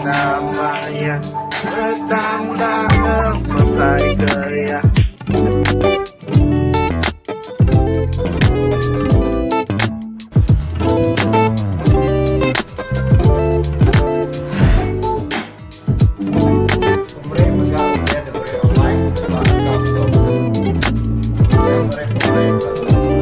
nama iya Betanda ngemesai ke iya. Pemeri mega ulih diberi online ba akaun tu. Ulih meri pemeri ba online.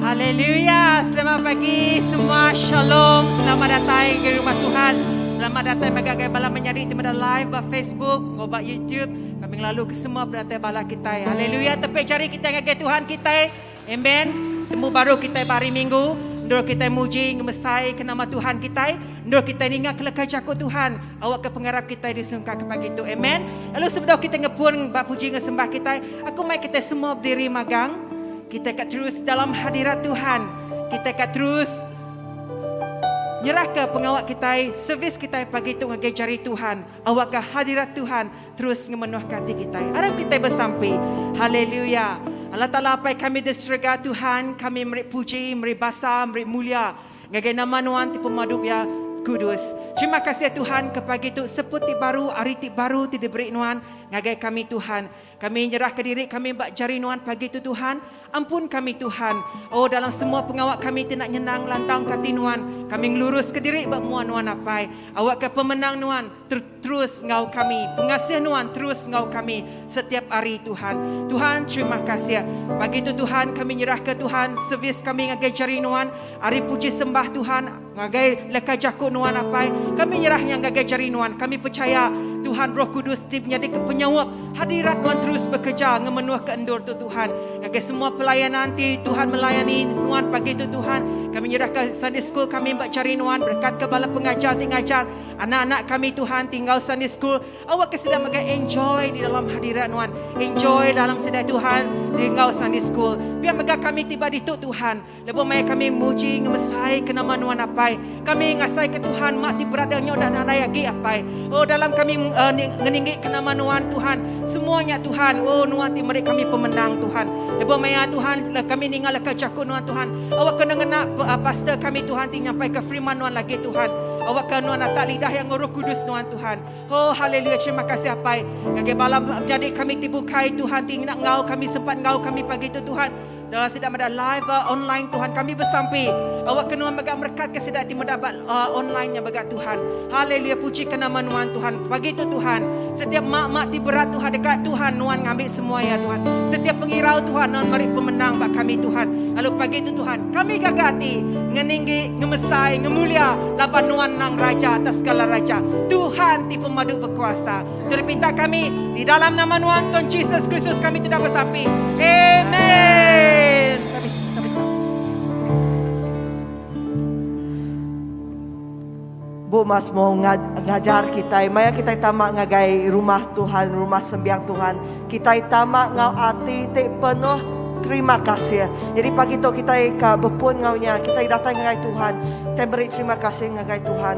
Haleluya. Selamat pagi semua. Shalom. Selamat datai ke rumah Tuhan. Selamat datai mega ngagai bala menyadi ti meda live ba Facebook enggau ba YouTube. Kami ngelalu ke semua penatai bala kitai. Haleluya. Tepik jari kitai ngagai Tuhan kitai. Amen. Temu baru kitai ba hari Minggu. Endur kitai muji ngemesai ke nama Tuhan kitai. Endur kitai ninga ke leka jaku Tuhan. Awakka pengarap kitai disungkak ke pagi tu. Amen. Lalu sebedau kitai ngepun ba puji enggau sembah kitai, aku mai kitai semua bediri magang. Kitai ka terus dalam hadirat Tuhan. Kitai ka terus nyerahka pengawa kitai, servis kitai pagi tu ngagai jari Tuhan. Awakka hadirat Tuhan terus ngemenuhka ati kitai. Aram kitai besampi. Haleluya. Allah Taala Apai kami di serega Tuhan, kami meri puji, meri basa, meri mulia ngagai nama Nuan ti pemadu iya kudus. Terima kasih Tuhan ke pagi tu seput ti baru, hari ti baru ti diberi Nuan ngagai kami Tuhan. Kami nyerahka diri kami ba jari Nuan pagi tu Tuhan. Ampun kami Tuhan. Oh dalam semua pengawa kami ti enda nyenang lantang ka ati Nuan, kami ngeluruska diri ba mua Nuan Apai. Awakka pemenang Nuan terus enggau kami, pengasih Nuan terus enggau kami setiap hari Tuhan. Tuhan terima kasih. Pagi tu Tuhan kami nyerahka Tuhan servis kami ngagai jari Nuan. Ari puji sembah Tuhan ngagai leka jaku Nuan Apai, kami nyerah nya ngagai jari Nuan. Kami pechaya Tuhan Roh Kudus ti nyadika penyaup hadirat Nuan terus bekereja ngemenuhka endur tu Tuhan. Ngagai semua pelayanan ti Tuhan melayani Nuan pagi tu Tuhan, kami nyerahka Sunday School kami ba jari Nuan, berekatka bala pengajar ti ngajar anak-anak kami Tuhan ti enggau Sunday School. Awakka sida mega enjoy di dalam hadirat Nuan. Enjoy dalam sida Tuhan di enggau Sunday School. Pia mega kami ti ba ditu Tuhan. Lebuh maya kami muji ngemesai ke nama Nuan Apai, kami ngasai ke Tuhan mak ti berada nya udah nadai agi Apai. Oh dalam kami uh, ngeninggi ke nama Nuan Tuhan, semua nya Tuhan, oh Nuan ti meri kami pemenang Tuhan. Lebuh maya Tuhan kami ninga leka jaku Nuan Tuhan, awak kena ngena uh, pastor kami Tuhan ti nyampai ke firman Nuan lagi Tuhan. Awak ke Nuan atak lidah yang Roh Kudus Nuan Tuhan. Oh haleluya terima kasih Apai. Ngagai bala menyadi kami ti bukai Tuhan ti ngena ngau kami sempat ngau kami pagi tu Tuhan. Dah sida meda live ba online Tuhan kami besampi awak ke nuan mega merekat ke sida ti meda ba uh, online nya mega Tuhan. Haleluya puji ke nama nuan Tuhan. Pagi tu Tuhan, setiap mak-mak ti berat Tuhan dekat Tuhan nuan ngambi semua ya Tuhan. Setiap pengirau Tuhan nuan meri pemenang ba kami Tuhan. Lalu pagi tu Tuhan, kami gaga ati ngeninggi, ngemesai, ngemulia laban nuan nang raja atas segala raja. Tuhan ti pemadu bekuasa. Terpinta kami di dalam nama Nuan Tuhan Jesus Kristus kami tidak bersampi. Amen. Kami kami Bu Mas mau ngajar kita, maya kita tamak ngagai rumah Tuhan, rumah sembiang Tuhan. Kita tamak ngau ati ti penuh terima kasih. Jadi pagi tu kita ke bepun ngaunya, kita datang ngagai Tuhan. Kita beri terima kasih ngagai Tuhan.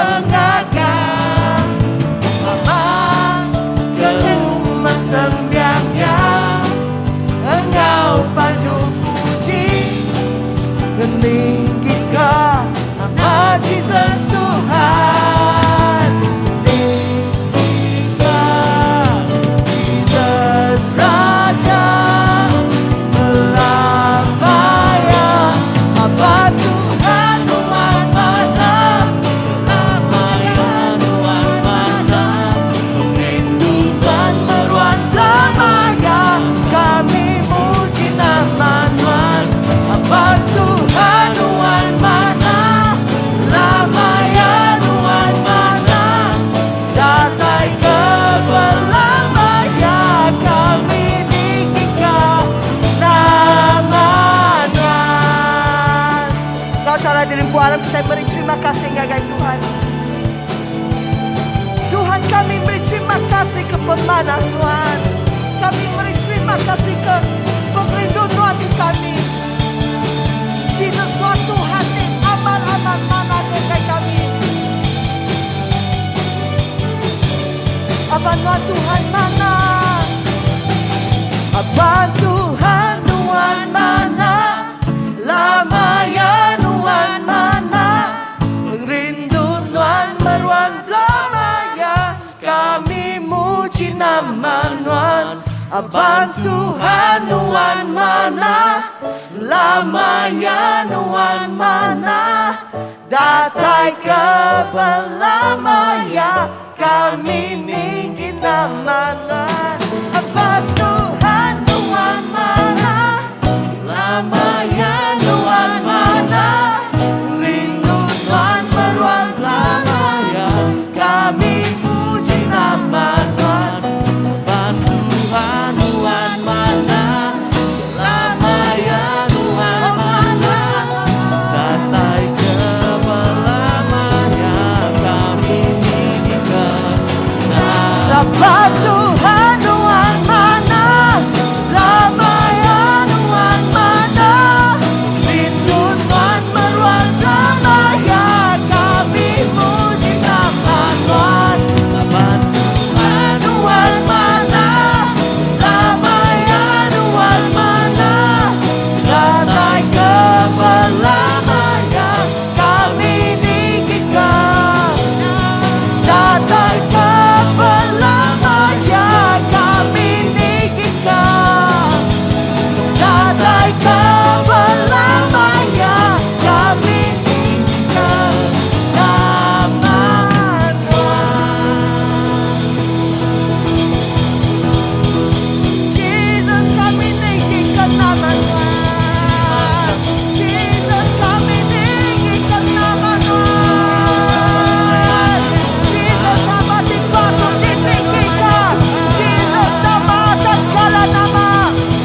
pengaga Tama ke rumah sembiang Iya Enggau panjuk puji Ngeninggika nama Jesus Tuhan Ninggika Jesus Raja Belama-ya Abang Tuhan Nuan manah Belama-ya Nuan manah Pengerindu Nuan meruan belama-ya Kami muji nama Nuan Abang Tuhan Nuan manah Belama-ya Nuan manah Datai ke belama-ya Kami ninggika nama Nuan Kau cara diri aram kita beri terima kasih ngagai Tuhan. Tuhan kami beri terima kasih ke pemanah Tuhan. Kami beri terima kasih ke pengerindu Tuhan ke kami. Jesus Tuhan Tuhan ni amat-amat manah ke kami. Abang Tuhan Tuhan manah. Abang Tuhan Nuan manah. Lama ya Nuan manah. Pengerindu Nuan meruan lama ya. Kami muji nama Nuan. Abang Tuhan Nuan manah. Lama ya Nuan manah. Datai ke belama ya kami ninggi nama Nuan. Abang Tuhan Nuan manah. Lama ya Nuan manah. Rindu Nuan meruan lama ya kami puji nama Nuan. Abang Tuhan Nuan manah Lama ya Nuan manah Datai ke belama ya Kami ninggika Abang Tuhan Nuan manah Lama ya Nuan manah Rindu Nuan meruan lama ya Kami muji nama Nuan Abang Tuhan Nuan manah Lama ya Nuan manah Datai ke belama ya Kami ninggika Datai ke belama ya Kami ninggika Datai ke belama ya Kami ninggika Nama Tuhan Jesus kami tinggikan nama Tuhan Jesus kami tinggikan nama Tuhan Jesus nama ti patut ditinggikan Jesus nama atas segala nama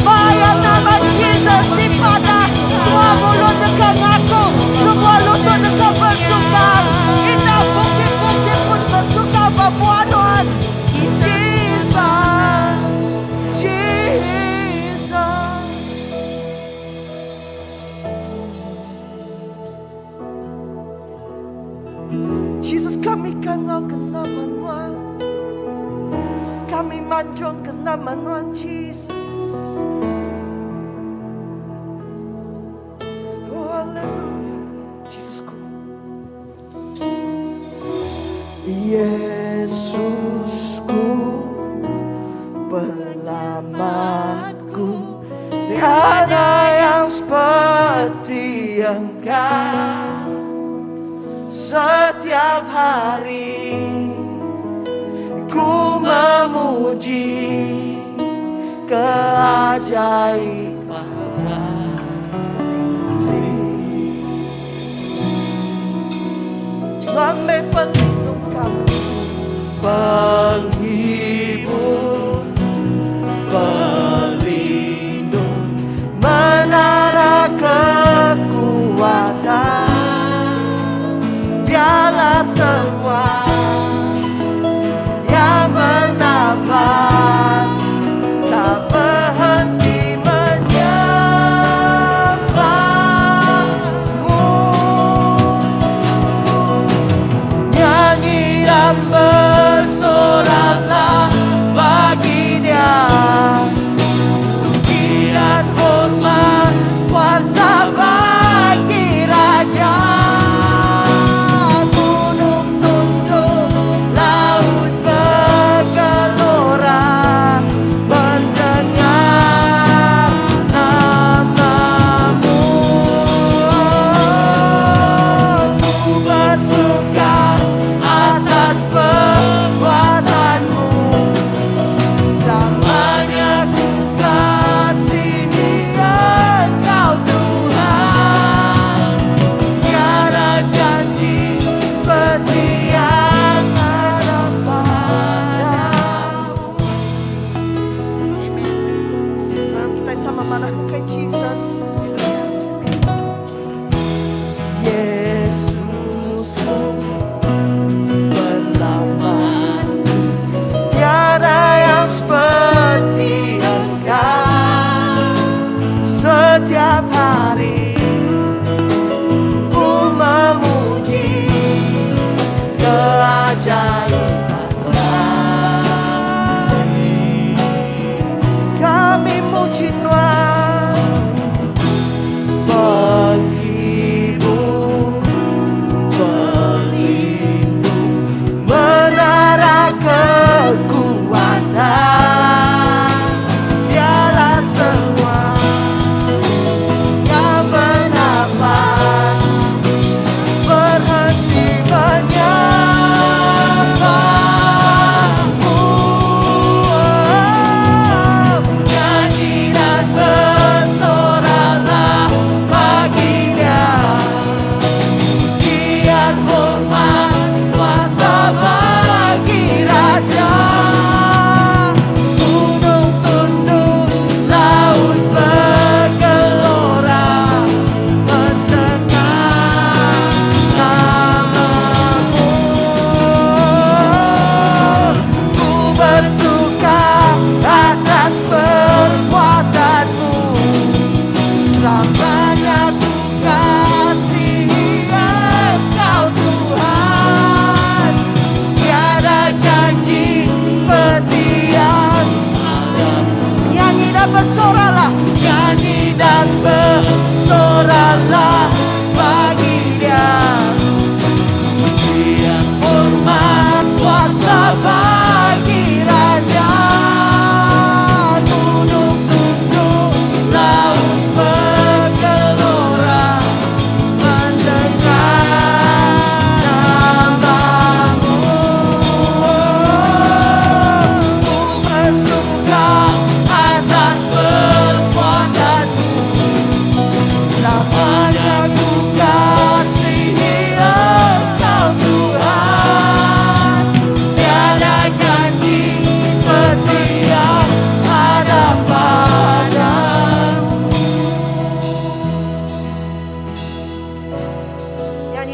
Maya nama Jesus dipadah Semua mulut deka ngaku Semua lutut deka bersungkang Indah bukit-bukit pun bersungkang ba Tuhan Jesus Jesus Jesus kami kangau ke nama Nuan Kami manjung ke nama Nuan Jesus Oh hallelujah Jesus ku Yesus ku Penyelamatku Tiada yang seperti engkau Setiap hari Ku memuji Keajaiban kasih Sampai pelindung kami Penghibur Pelindung Menara kekuatan Biarlah semua Yang bernafas Tak berhenti menyembah.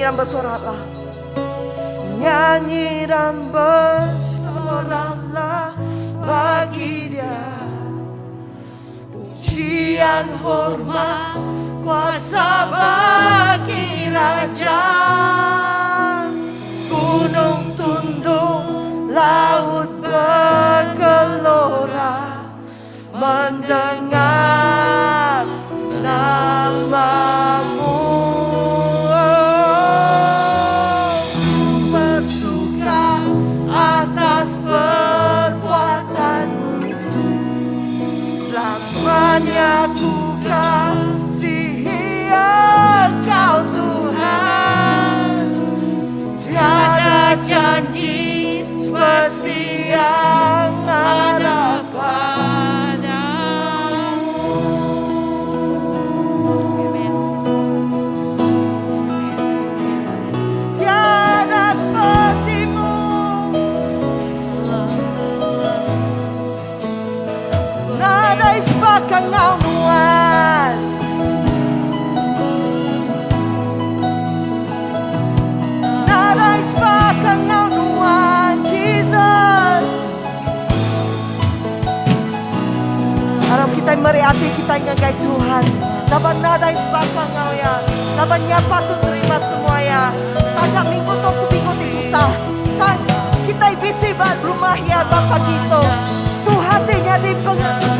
Nyanyi dan bersoraklah. Nyanyi dan bersoraklah bagi dia. Pujian hormat kuasa bagi Raja. Gunung tunduk, laut bergelora mendengar namamu. Bersuka atas perbuatanmu. Selamanya ku kasihi Engkau Tuhan. Tiada janji seperti yang ada padamu. Amen. Tiada sepertimu. Nadai sebaka ngau nuan. Nadai sebaka ngau nuan Jesus. Harap kita meri hati kita ngagai Tuhan. Dapat nadai sebaka ngau ya. Dapat nyapa tu terima semua ya. Tajak minggu tu tu minggu ti tusah. Tang kita bisi ba rumah ya Bapa kita. Tuhan ti jadi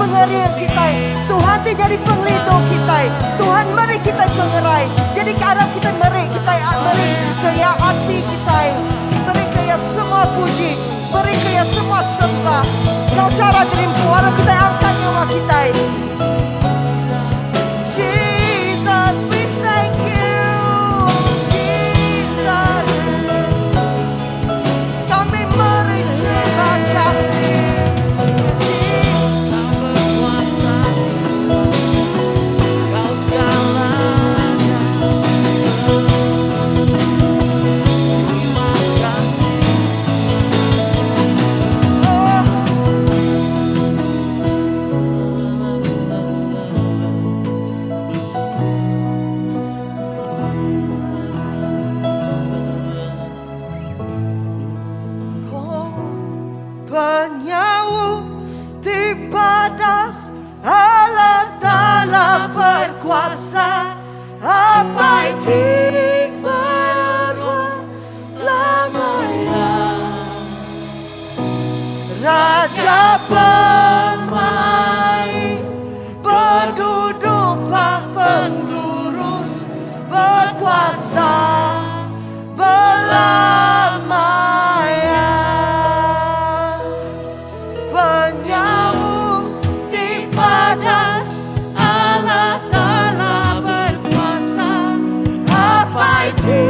pengering kita. Tuhan ti jadi penglindung kita. Tuhan meri kita pengerai. Jadi ke arah kita meri kita meri ke ya hati kita. Beri ke ya semua puji. Beri ke ya semua sembah. Kau cara terimpu harap kita angkat nyawa kita. Jesus, we thank you. Jesus. Kami meri terima kasih. Berkuasa, Kau segalanya. Terima kasih. Oh. Oh, penyaup ti badas Allah Ta'ala berkuasa apa itu lamanya Raja pemain berduduk pak pengurus berkuasa belamaya penyaup ti badas Allah Ta'ala berkuasa apa itu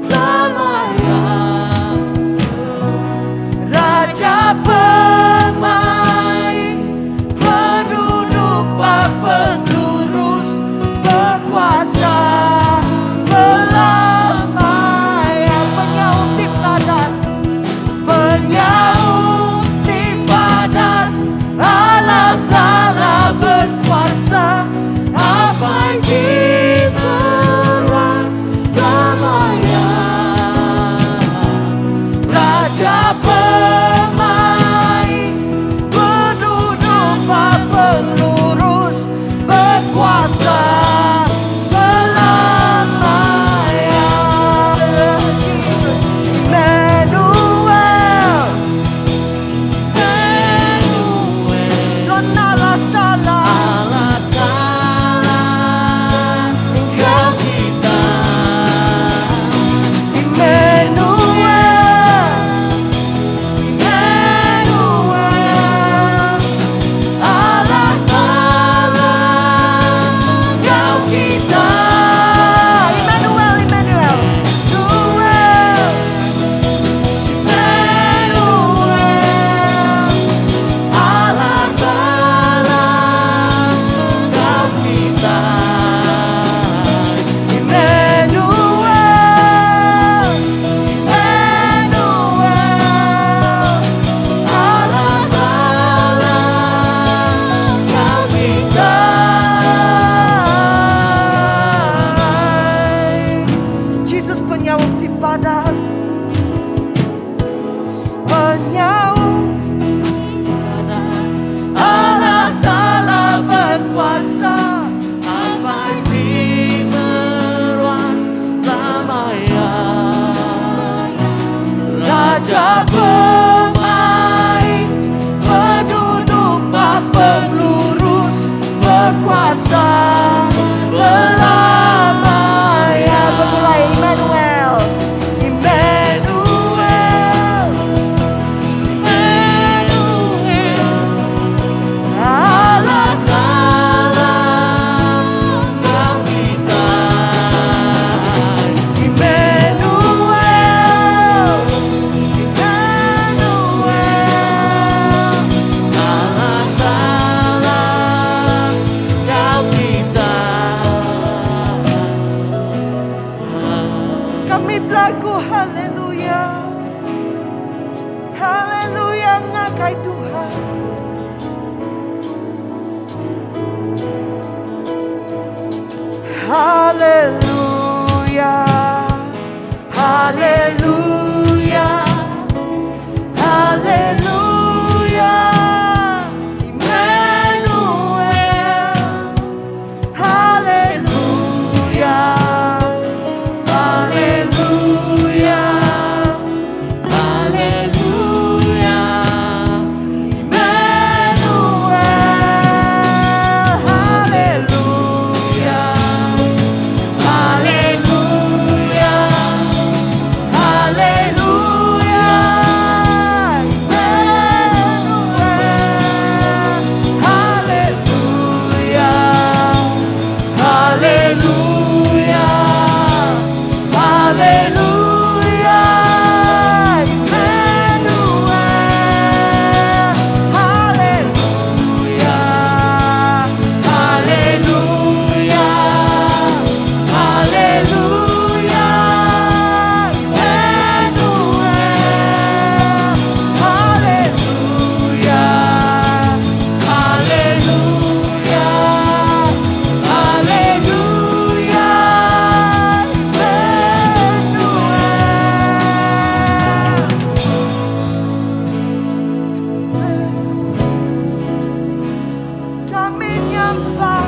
lamanya Raja pemain penduduk pak pengurus berkuasa belamaya penyaup ti badas penyaup ti badas Allah Ta'ala berkuasa apa itu. lagu haleluya. Haleluya ngagai Tuhan. Haleluya. Haleluya. Haleluya. Immanuel. Haleluya. Haleluya. Haleluya. Immanuel. Haleluya. Haleluya. Haleluya. Immanuel. Haleluya. Haleluya. Haleluya. Immanuel. Haleluya. Haleluya. Haleluya. Immanuel. Haleluya. Haleluya. Haleluya. Immanuel. Kami nyembah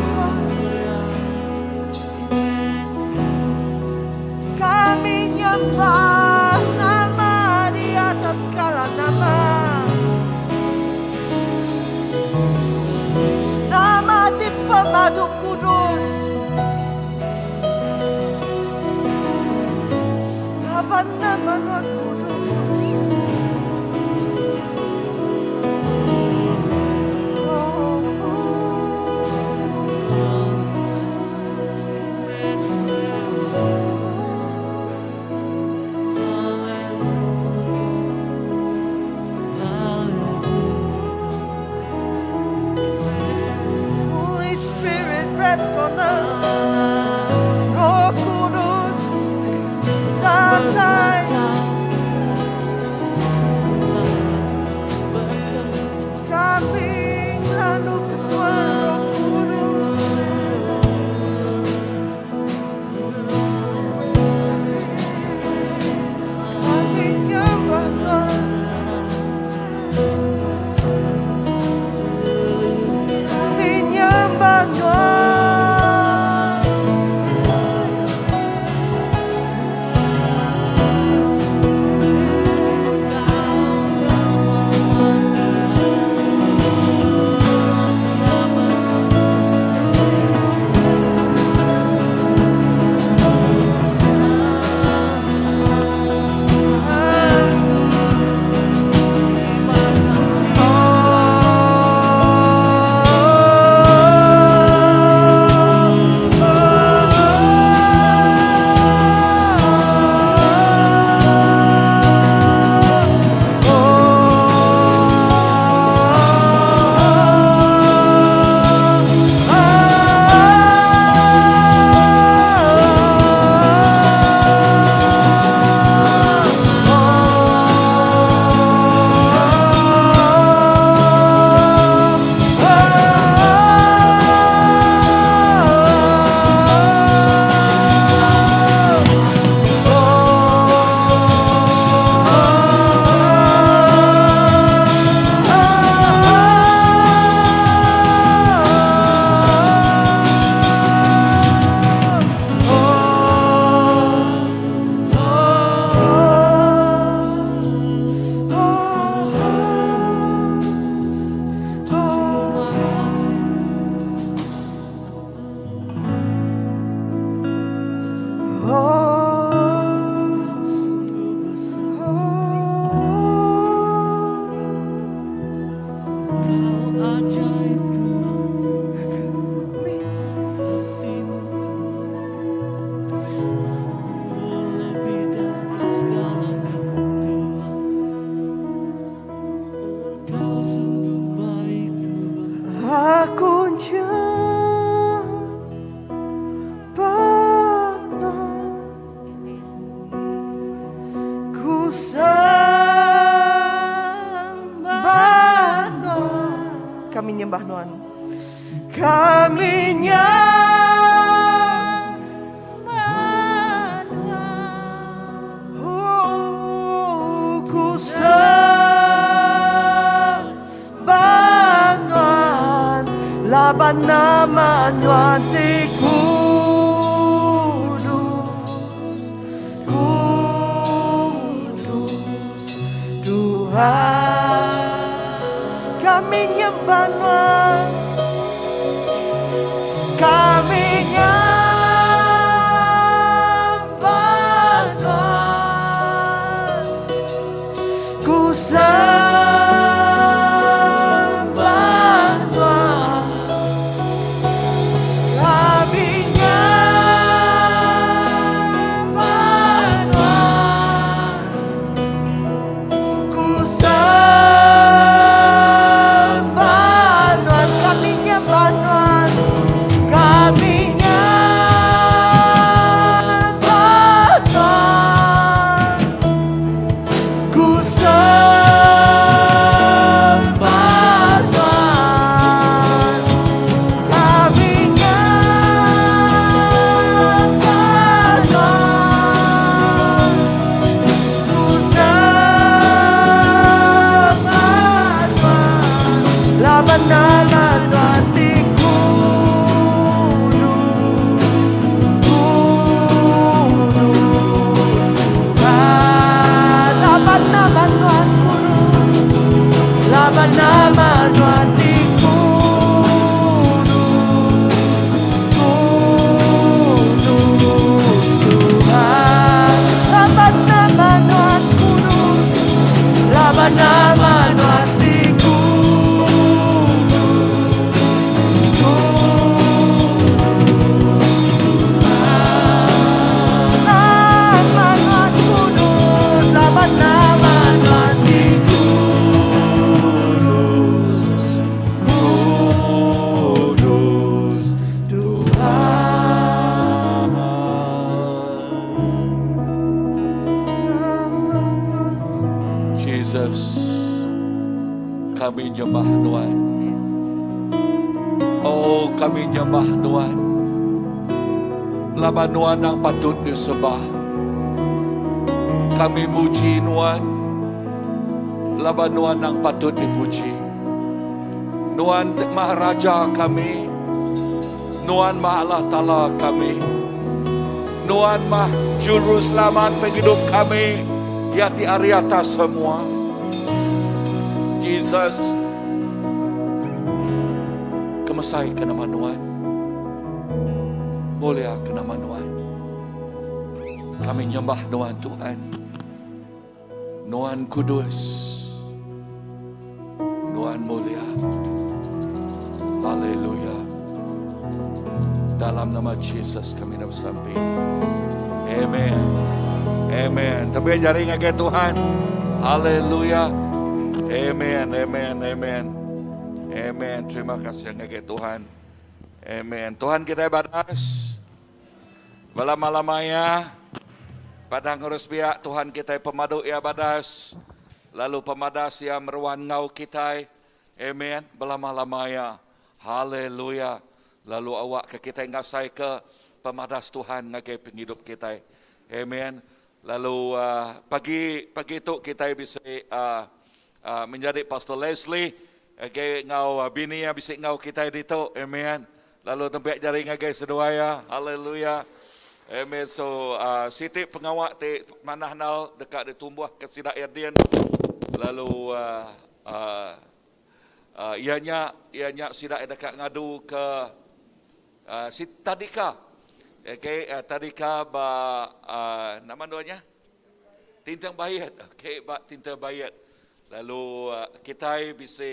Kami nyembah nama di atas segala nama Nama di pemadu kudus Nama nama Nuan kudus Oh, oh. Holy Spirit, rest on us. Roh Kudus, datai. nyembah nuan. Kami nyembah nuan. Oh, ku sembah nuan laban nama nuan ti kudus. Kudus Tuhan Kami nyembah Nuan Kami nyembah Nuan Ku sembah Nuan Kami nyembah Nuan Ku sembah Nuan Kami nyembah Nuan Kami nyembah Nuan Ku sembah Tuhan Kami nyembah Tuhan Ku sembah Tuhan Laban nama Tuhan ti kudus Laban nama Nuan kudus Laban nama Nuan ti kudus Kudus Tuhan Laban nama Nuan kudus Laban nama Nuan ti kudus Nama Nuan kudus Laban nama Nuan ti Kudus, kudus Tuhan. Jesus, kami nyembah Nuan. Oh, kami nyembah Nuan. Laban Nuan yang patut disembah. Kami muji Nuan. Laban Nuan yang patut dipuji. Nuan Maharaja kami. Nuan Mah Allah Ta'ala kami. Nuan Mah Juru Selamat penghidup kami. Ya ti ari atas semua. Jesus. Kemesai ke nama Nuan. Mulia ke nama Nuan. Kami nyembah Nuan Tuhan. Nuan kudus. Nuan mulia. Haleluya. Dalam nama Jesus kami nak bersampi. Amen. Amen. Tapi jari ngagai Tuhan. Haleluya. Amen. Amen. Amen. Amen. Terima kasih ngagai Tuhan. Amen. Tuhan kita badas. Belama-lamanya. Padang ngurus biak Tuhan kita pemadu ia badas. Lalu pemadas ia meruan ngau kita. Amen. Belama-lamanya. Haleluya. Lalu awak ke kita ngasai ke pemadas Tuhan ngagai penghidup kita. Amen. Lalu pagi pagi tu kita bisa menjadi Pastor Leslie okay, ngau bini yang bisa ngau kita ditu. Amen. Lalu tempat jari ngagai seduaya. Haleluya. Amen. So siti pengawak ti manah nal dekat ditumbuh ke sidak Yadin. Lalu ianya ianya sidak dekat ngadu ke si tadika. Okey, tadika ba nama duanya? Tintang Bayat. Okey, ba Tintang Bayat. Lalu kita bisa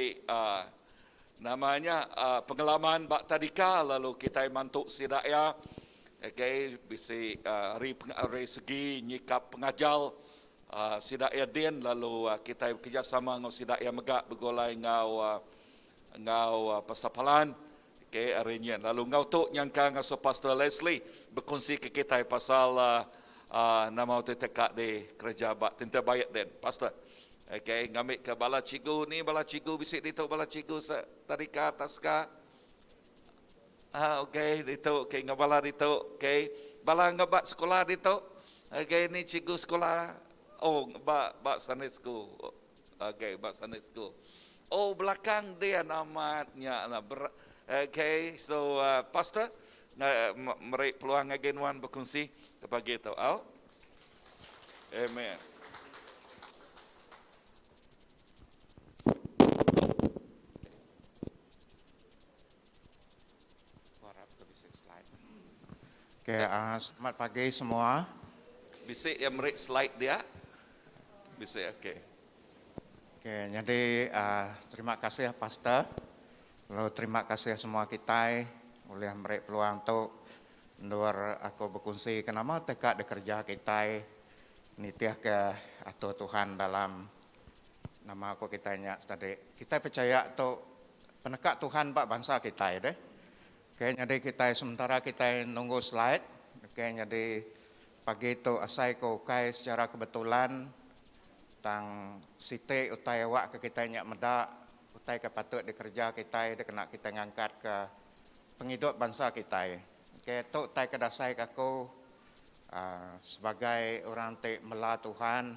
namanya pengalaman ba tadika lalu kita mantuk sidak ya. Okey, bisa hari hari segi nyikap pengajal sidak ya din lalu kita kerjasama ngau sidak ya megak begolai ngau ngau Pastor Palan. Okey, hari ni. Lalu ngau tu nyangka ngau Pastor Leslie berkongsi ke kita pasal nama tu tekak di kerja bak Tentera Bayat den. Pastor. Okay, ngambika bala cikgu ni bala cikgu bisi ditu bala cikgu tadika taska. Ah, okay, ditu, okay, enggau bala ditu, okay. Bala enggau ba sekolah ditu. Okay, ni cikgu sekolah. Oh, ba ba Sunday school. Okay, ba Sunday school. Oh, belakang dia amat nya lah. Ber, okay, so uh, pastor meri peluang ngagai nuan berkongsi ke pagi tu. Au. Amen. Okay, uh, selamat pagi semua. Bisi yang meri slide dia? Bisi, okey. Okay, jadi uh, terima kasih Pastor. Lalu terima kasih semua kita oleh meri peluang tu endur aku berkongsi ke nama tekak dikerja kita nitih ke atau Tuhan dalam nama aku kita nya tadi. Kita percaya tu penekak Tuhan bak bangsa kita deh. Okay, jadi kita sementara kita nunggu slide. Okay, jadi pagi tu asai ko ukai secara kebetulan tang siti utai awak ke kita nyak meda utai ke patut dikerja kita dia kena kita ngangkat ke penghidup bangsa kita. Okay, tu utai ke dasai ke aku uh, sebagai orang ti mela Tuhan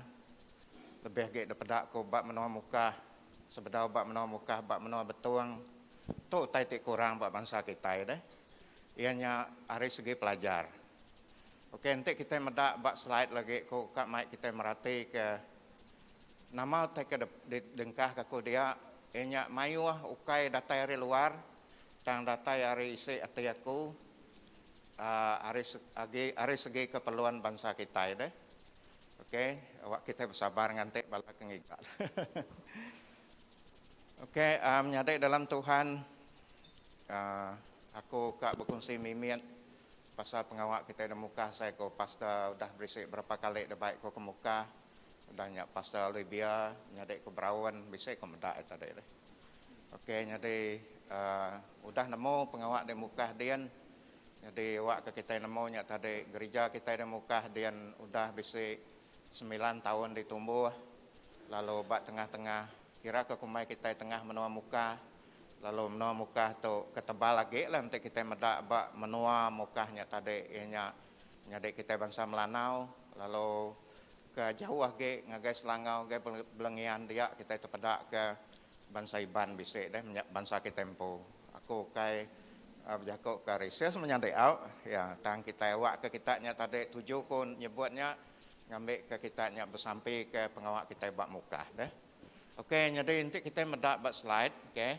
lebih agi daripada aku bak menua Mukah sebedau bak menua Mukah bak menua Betong tu utai ti kurang ba bansa kitai deh iya nya ari segi pelajar. Okey enti kitai meda ba slide lagi ku ka mai kitai merati ke nama utai ke dengkah ke aku dia iya nya mayuh ukai datai ari luar tang datai ari isi ati aku ari agi ari segi keperluan bansa kitai deh. Okey, awak kitai besabar nganti bala ke ngiga. Okey, um, menyadi dalam Tuhan, uh, aku ka berkongsi mimit pasal pengawa kitai da Mukah sai ko pastor udah berisi berapa kali da baik ko ke Mukah. Udah nya pastor Olivia nyadi ko Brown bisi ko meda tadi deh. Okey, nyadi uh, udah nemu pengawa di Mukah din. Nyadi awak ke kitai nemu nya tadi gerija kitai di Mukah din udah bisi semilan taun ditumbuh lalu ba tengah-tengah kira ke kumbai kitai tengah menua Mukah lalu menua Mukah tu ke tebal agi lah enti kitai meda ba menua Mukah nya tadi iya nya nyadi kitai bansa Melanau lalu ke jauh agi ngagai Selangau ngagai Belengian dia kitai tepeda ke Bansa Iban bisi deh bansa kitai empu. Aku ukai bejaku ke research menyadi au ya tang kitai awak ke kita nya tadi tuju ku nyebut nya ngambi ke kita nya besampi ke pengawa kitai ba Mukah deh. Okey nyadi enti kitai meda ba slide okey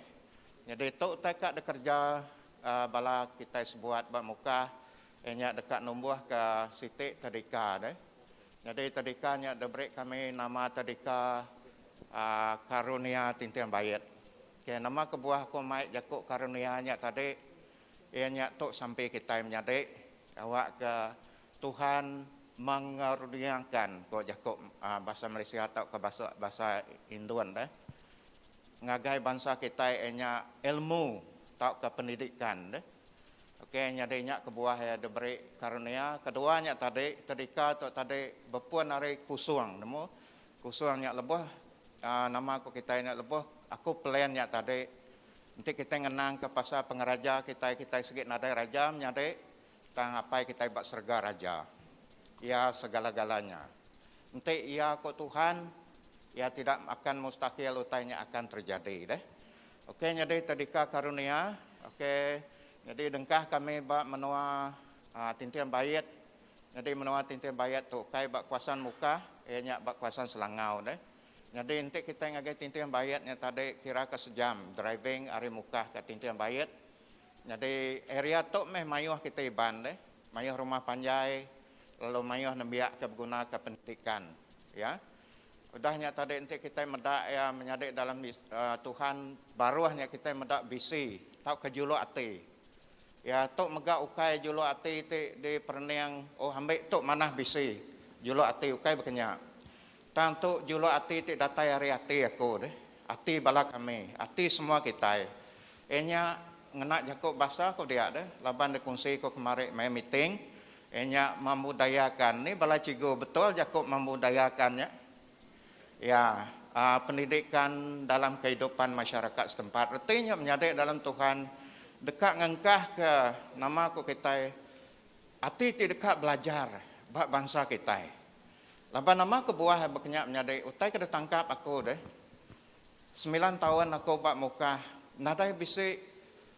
nyadi tu utai ka dikereja bala kitai sebuat ba Mukah iya nya deka numbuh ke siti tadika deh. Nyadi tadika nya diberi kami nama Tadika Karunia Tinting Bait. Okay, nama kebuah aku mai jaku karunia nya tadi iya nya tu sampi kitai menyadi awakka Tuhan mengaruniakan ko jaku bahasa Malaysia tauka bahasa bahasa Indon deh ngagai bansa kitai iya nya ilmu tauka pendidikan deh. Ok nyadi nya kebuah iya diberi karunia. Kedua nya tadi tedika tu tadi bepun ari kusung nemu. Kusung nya lebuh aaa nama ku kitai nya lebuh aku plan nya tadi enti kitai ngenang ke pasal pengeraja kitai kitai sigi nadai raja menyadi tang apai kitai ba serega raja. Iya segala-galanya. Enti iya ku Tuhan iya tidak akan mustahil utai nya akan terjadi deh. Ok nyadi tadika karunia ok nyadi dengkah kami ba menua Tinting Bait nyadi menua Tinting Bait tu ukai ba kawasan Mukah iya nya ba kawasan Selangau deh nyadi enti kitai ngagai Tinting Bait nya tadi kira ka sejam driving ari Mukah ka Tinting Bait nyadi area tu meh mayuh kitai Iban deh mayuh rumah panjai lalu mayuh nembiak ke beguna ka pendidikan ya. Udah nya tadi enti kitai meda iya menyadi dalam Tuhan baruh nya kitai meda bisi tauka juluk ati. Iya tu mega ukai juluk ati ti diperening oh ambi tu manah bisi juluk ati ukai baka nya. Tang tu juluk ati ti datai ari ati aku deh, ati bala kami, ati semua kitai. Iya nya ngena jaku bahasa ku dia deh laban dikunsi ku kemari maya meeting. Iya nya memudayakan. Ni bala cikgu betul jaku memudayakan nya? Ya. Pendidikan dalam kehidupan masyarakat setempat. Reti nya menyadi dalam Tuhan deka ngengkahka nama ku kitai ati ti deka belajar ba bansa kitai. Laban nama kebuah baka nya menyadi utai ke ditangkap aku deh semilan taun aku ba Mukah nadai bisi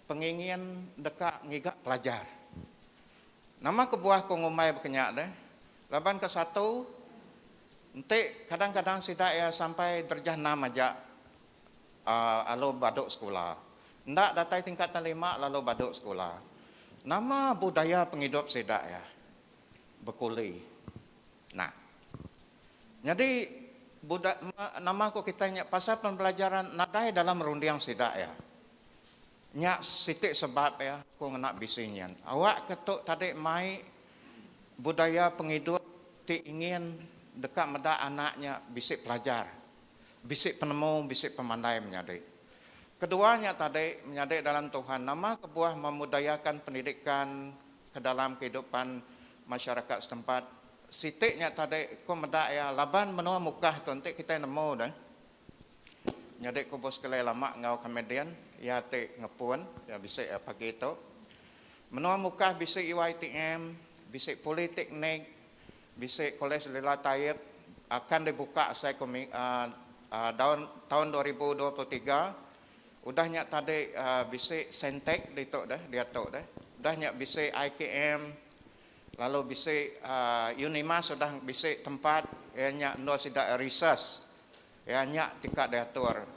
pengingin deka ngiga pelajar. Nama kebuah ku ngumbai baka nya deh laban ke satu Enti kadang-kadang sida iya sampai derjah enam aja alu badu sekula. Enda datai tingkatan lima lalu badu sekula. Nama budaya pengidup sida iya? Bekuli. Nah. Nyadi buda nama ku kitai nya pasal pembelajaran nadai dalam runding sida iya. Nya siti sebab iya ku ngena bisi nyin. Awak ke tu tadi mai budaya pengidup ti ingin deka meda anak nya bisi pelajar, bisi penemu, bisi pemandai menyadi. Kedua nya tadi menyadi dalam Tuhan nama kebuah memudayakan pendidikan ke dalam kehidupan masyarakat setempat. Siti nya tadi ku meda iya laban menua Mukah tu enti kitai nemu deh. Nyadi ku bos kelai lama enggau komedian iya ti ngepun iya bisi pagi tu. Menua Mukah bisi UiTM, bisi Politeknik, bisi Kolej Lila Taib akan dibuka asai ku daun taun 2023. Udah nya tadi bisi Saintek ditu deh diatu deh. Udah nya bisi IKM lalu bisi Unimas udah bisi tempat iya nya endur sida research. Iya nya ti ka diatur.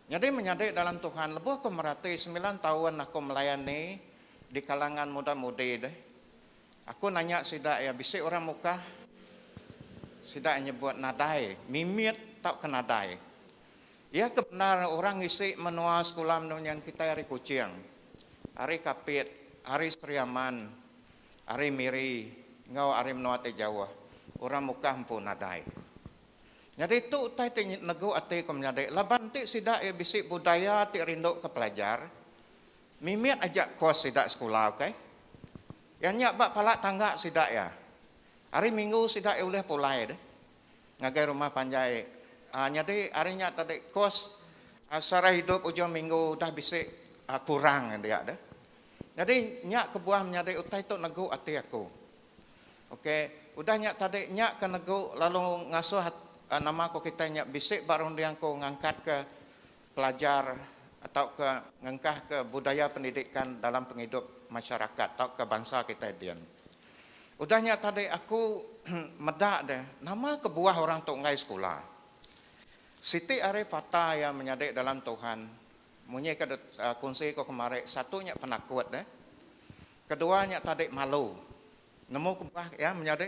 Nyadi menyadi dalam Tuhan lebuh aku merati semilan taun aku melayani di kalangan muda mudi deh. Aku nanya sida iya bisi orang mukah? Sida iya nyebut nadai, mimit tauka nadai. Iya ke bendar orang ngisi menua sekula menu nyen kitai ari Kuching, ari Kapit, ari Sri Aman, ari Miri enggau ari menua ti jauh. Orang mukah empu nadai. Nyadi tu utai ti negu ati ku menyadi laban enti sida iya bisi budaya ti rinduka pelajar, mimit aja kos sida sekula ukai. Iya nya ba pala tangga sida iya. Hari minggu sida iya ulih pulai deh ngagai rumah panjai. Aaa nyadi hari nya tadi kos sara hidup ujung minggu udah bisi kurang dia deh. Nyadi nya kebuah menyadi utai tu negu ati aku. Ok, udah nya tadi nya ke negu lalu ngasuh nama ko kitai nya bisi ba runding ko ngangkat ke pelajar tauka ngengkah ke budaya pendidikan dalam pengidup masyarakat tauka bansa kitai din. Udah nya tadi aku meda deh nama kebuah orang tu enggai sekula. Siti ari fakta iya menyadi dalam Tuhan munyi ke kunsi ko kemari satu nya penakut deh. Kedua nya tadi malu. Nemu kebuah iya menyadi?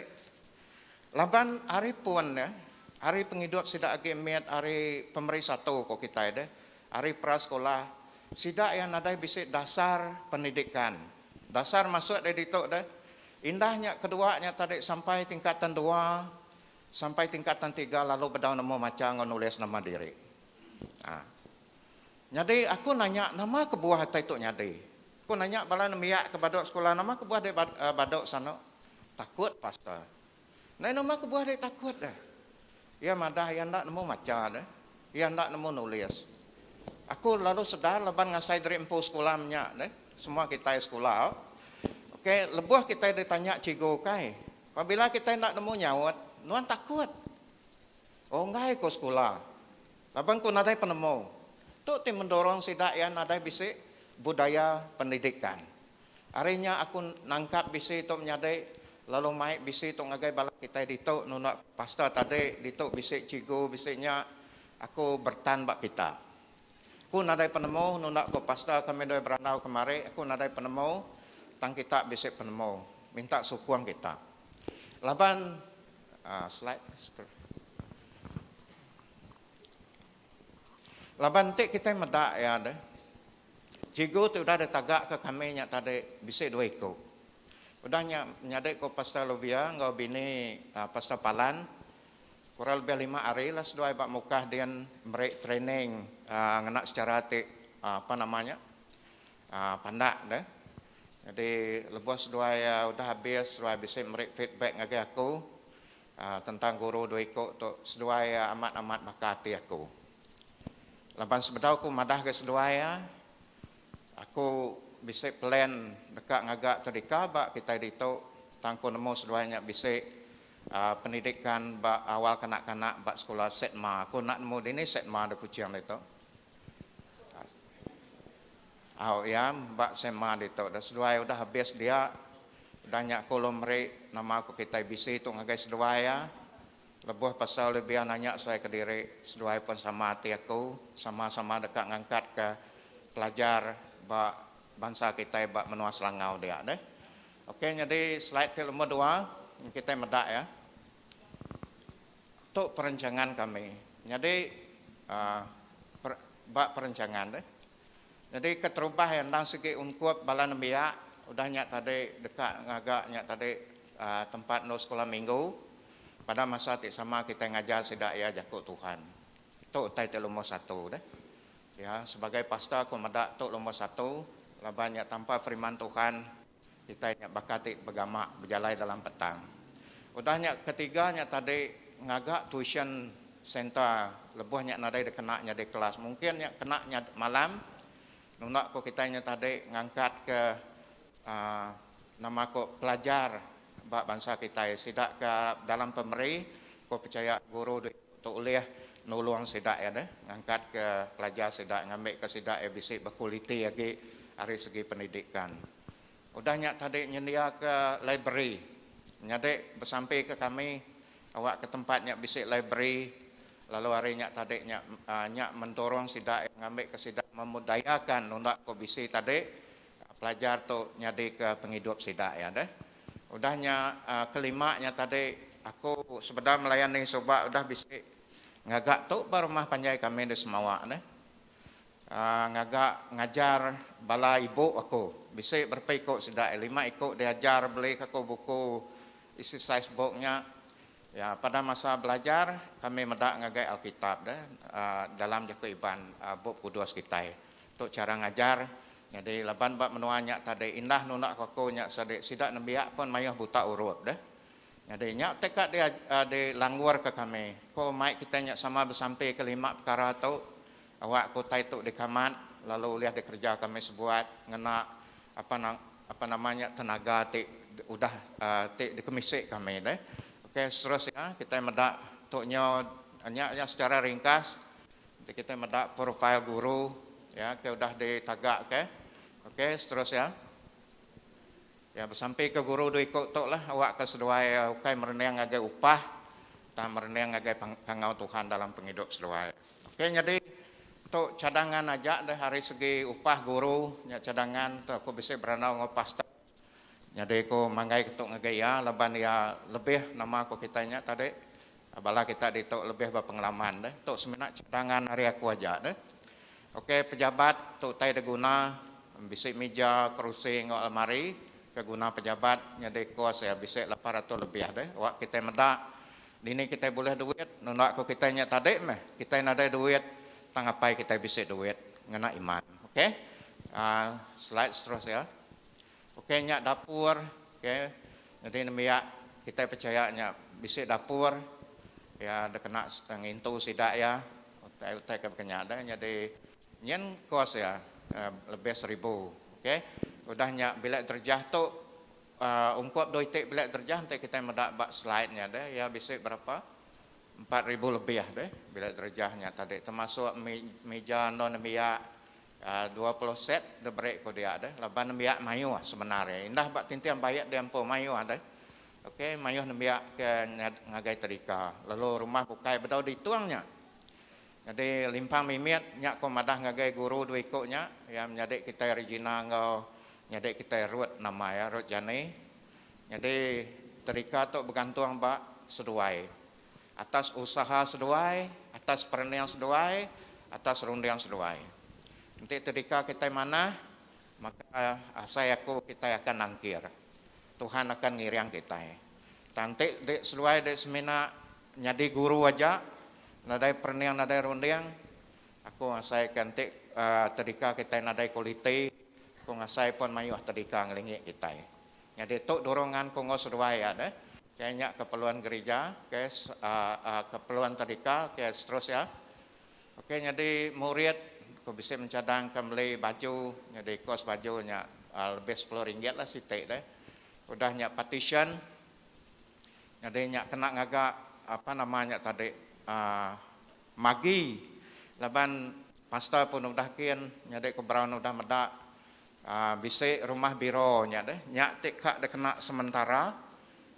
Laban ari pun iya, ari pengidup sida agi mit ari pemeri satu ko kitai deh, ari pra sekolah, sida iya nadai bisi dasar pendidikan. Dasar masuk deh ditu deh. Indah nya kedua nya tadi sampai tingkatan dua, sampai tingkatan tiga lalu bedau nemu macha enggau nulis nama diri. Ha. Nyadi aku nanya nama kebuah utai tu nyadi. Ku nanya bala nembiak ke baduk sekula nama kebuah dek baduk sanu. Takut pastor. Ndai nama kebuah dek takut deh. Iya madah iya enda nemu macha deh. Iya enda nemu nulis. Aku lalu sedar laban ngasai diri empu sekula menya deh. Semua kitai sekula. Ok lebuh kitai ditanya cikgu kai. Pabila kitai enda nemu nyaut nuan takut. Oh enggai ku sekula. Laban ku nadai penemu. Tu ti mendorong sida iya nadai bisi budaya pendidikan. Ari nya aku nangkap bisi tu menyadi lalu mai bisi tu ngagai bala kitai ditu nunda pastor tadi ditu bisi cikgu bisi nya aku bertan ba kita. Aku nadai penemu nunda ko pastor kami doi berandau kemari aku nadai penemu tang kita bisi penemu minta sukung kita. Laban aaa slide. Laban enti kitai meda iya deh, cikgu ti udah ditagaka kami nya tadi bisi dua iku. Udah nya menyadi ku Pastor Lovia enggau bini Pastor Palan kurang lebih lima hari lah seduai ba Mukah din meri training ngena secara ti apa nama nya pandak deh. Jadi lebuh seduai udah abis seduai bisi meri feedback ngagai aku. Tentang guru dua iku tu seduai iya amat-amat baka ati aku. Laban sebedau aku madah ga seduai iya, aku bisi plan deka ngaga tadika ba kitai ditu tang aku nemu seduai nya bisi pendidikan ba awal kanak-kanak ba sekula SETMA. Aku enda nemu dini SETMA da Kuching ditu. Au iya ba SEMA ditu dah seduai udah habis dia udah nya aku lalu meri nama ku kitai bisi tu ngagai seduai iya lebuh pasal Olivia nanya seduai kediri seduai pun sama ati aku sama sama deka ngangkat ka pelajar ba bansa kitai ba menua Selangau dia deh. Ok nyadi slide ti lumur dua kitai meda iya. Tu perencangan kami nyadi uhh ba perencangan deh. Nyadi keterubah iya endang sigi ungkup bala nembiak udah nya tadi deka ngaga nya tadi tempat endur sekula minggu pada masa ti sama kitai ngajar sida iya jaku Tuhan. Tu utai ti lumur satu deh. Ya sebagai pastor aku meda tu lumur satu laban nya tanpa firman Tuhan kitai nya baka ti begama bejalai dalam petang. Udah nya ketiga nya tadi ngaga tuition centre lebuh nya nadai dikena nyadi kelas. Mungkin nya kena nya malam nunda ko kitai nya tadi ngangkat ke uhh nama ko pelajar ba bansa kitai sida ke dalam pemeri ko pechaya guru tu ulih nulung sida iya deh ngangkat ke pelajar sida ngambi ke sida iya bisi bekualiti agi ari segi pendidikan. Udah nya tadi nyendia ke library menyadi besampi ke kami awak ke tempat nya bisi library lalu ari nya tadi nya nya mendorong sida iya ngambi ke sida memudayakan nunda ko bisi tadi pelajar tu nyadi ke pengidup sida iya deh. Udah nya kelima nya tadi aku sebedau melayan ni suba udah bisi ngaga tu ba rumah panjai kami di Semawak neh. Ngaga ngajar bala ibu aku bisi berapa iku sida lima iku diajar beli ka aku buku exercise book nya. Ya pada masa belajar kami meda ngagai Alkitab deh dalam jaku Iban Bup Kudus kitai. Tu chara ngajar. Nyadi laban ba menua nya tadi indah nunda ko aku nya sadi sida nembiak pun mayuh buta urup deh. Nyadi nya ti ka di dilanggur ka kami. Ko mai kitai nya sama besampi ke lima pekara tu awak ke utai tu dikamat lalu ulih dikereja kami sebuat ngena apa apa nama nya tenaga ti udah ti dikemisi kami deh. Ok seterusnya kitai meda tu nyo nya nya secara ringkas. Enti kitai meda profil guru ya ke udah ditaga ke. Okey seterus ya. Ya besampi ke guru dua iku tu lah awak ke seduai ukai merening ngagai upah tang merening ngagai kangau Tuhan dalam pengidup seduai. Okey nyadi tu cadangan aja deh ari segi upah guru nya cadangan tu aku bisi berandau enggau pastor. Nyadi ku manggai ke tu ngagai iya laban iya lebih nama ku kitai nya tadi bala kita ditu lebih bepengalaman deh. Tu semina cadangan ari aku aja deh. Ok pejabat tu utai diguna bisi mija, kerusi enggau almari ke guna pejabat nyadi kos iya bisi 800 lebih deh. Wak kitai meda dini kitai bulih duit nunda ku kitai nya tadi meh kitai nadai duit tang apai kitai bisi duit ngena iman. Ok uhh slide seterus iya. Ok nya dapur ok nyadi nembiak kitai pechaya nya bisi dapur iya dikena ngintu sida iya utai utai ke baka nya deh nyadi nyin kos iya lebih seribu ok udah nya bilik derjah tu uhh ungkup dua iti bilik derjah enti kitai meda ba slide nya deh iya bisi berapa 4000 lebih deh bilik derjah nya tadi termasuk mija endur nembiak 20 set diberi ku dia deh laban nembiak mayuh sebenar iya. Indah ba tinting baik dia empu mayuh deh. Okey mayuh nembiak ke ngagai tadika lalu rumah bukai bedau ditung nya. Nyadi limpang mimit nya ku madah ngagai guru dua iku nya iya menyadi kitai Regina enggau nyadi kitai Ruth nama iya Ruth Jani. Nyadi tadika tu begantung ba seduai. Atas usaha seduai, atas perening seduai, atas runding seduai. Enti tedika kitai manah, maka asai aku kitai akan nangkir. Tuhan akan ngiring kitai. Tang enti dek seduai dek semina nyadi guru aja, nadai perening nadai runding, aku ngasaika enti tedika kitai nadai kualiti, aku ngasai pun mayuh tedika ngelingi kitai. Nyadi tu dorongan ku enggau seduai iya deh. Okay nya keperluan gerija okay keperluan tadika okay seterus iya. Okay nyadi murid ku bisi mencadang ke meli baju nyadi kos baju nya lebih sepuluh ringgit lah siti deh. Udah nya partition nyadi nya kena ngaga apa nama nya tadi uhh magi laban pastor pun udah kin nyadi ku Brown udah meda Bisi rumah biro nya deh. Nya ti ka dikena sementara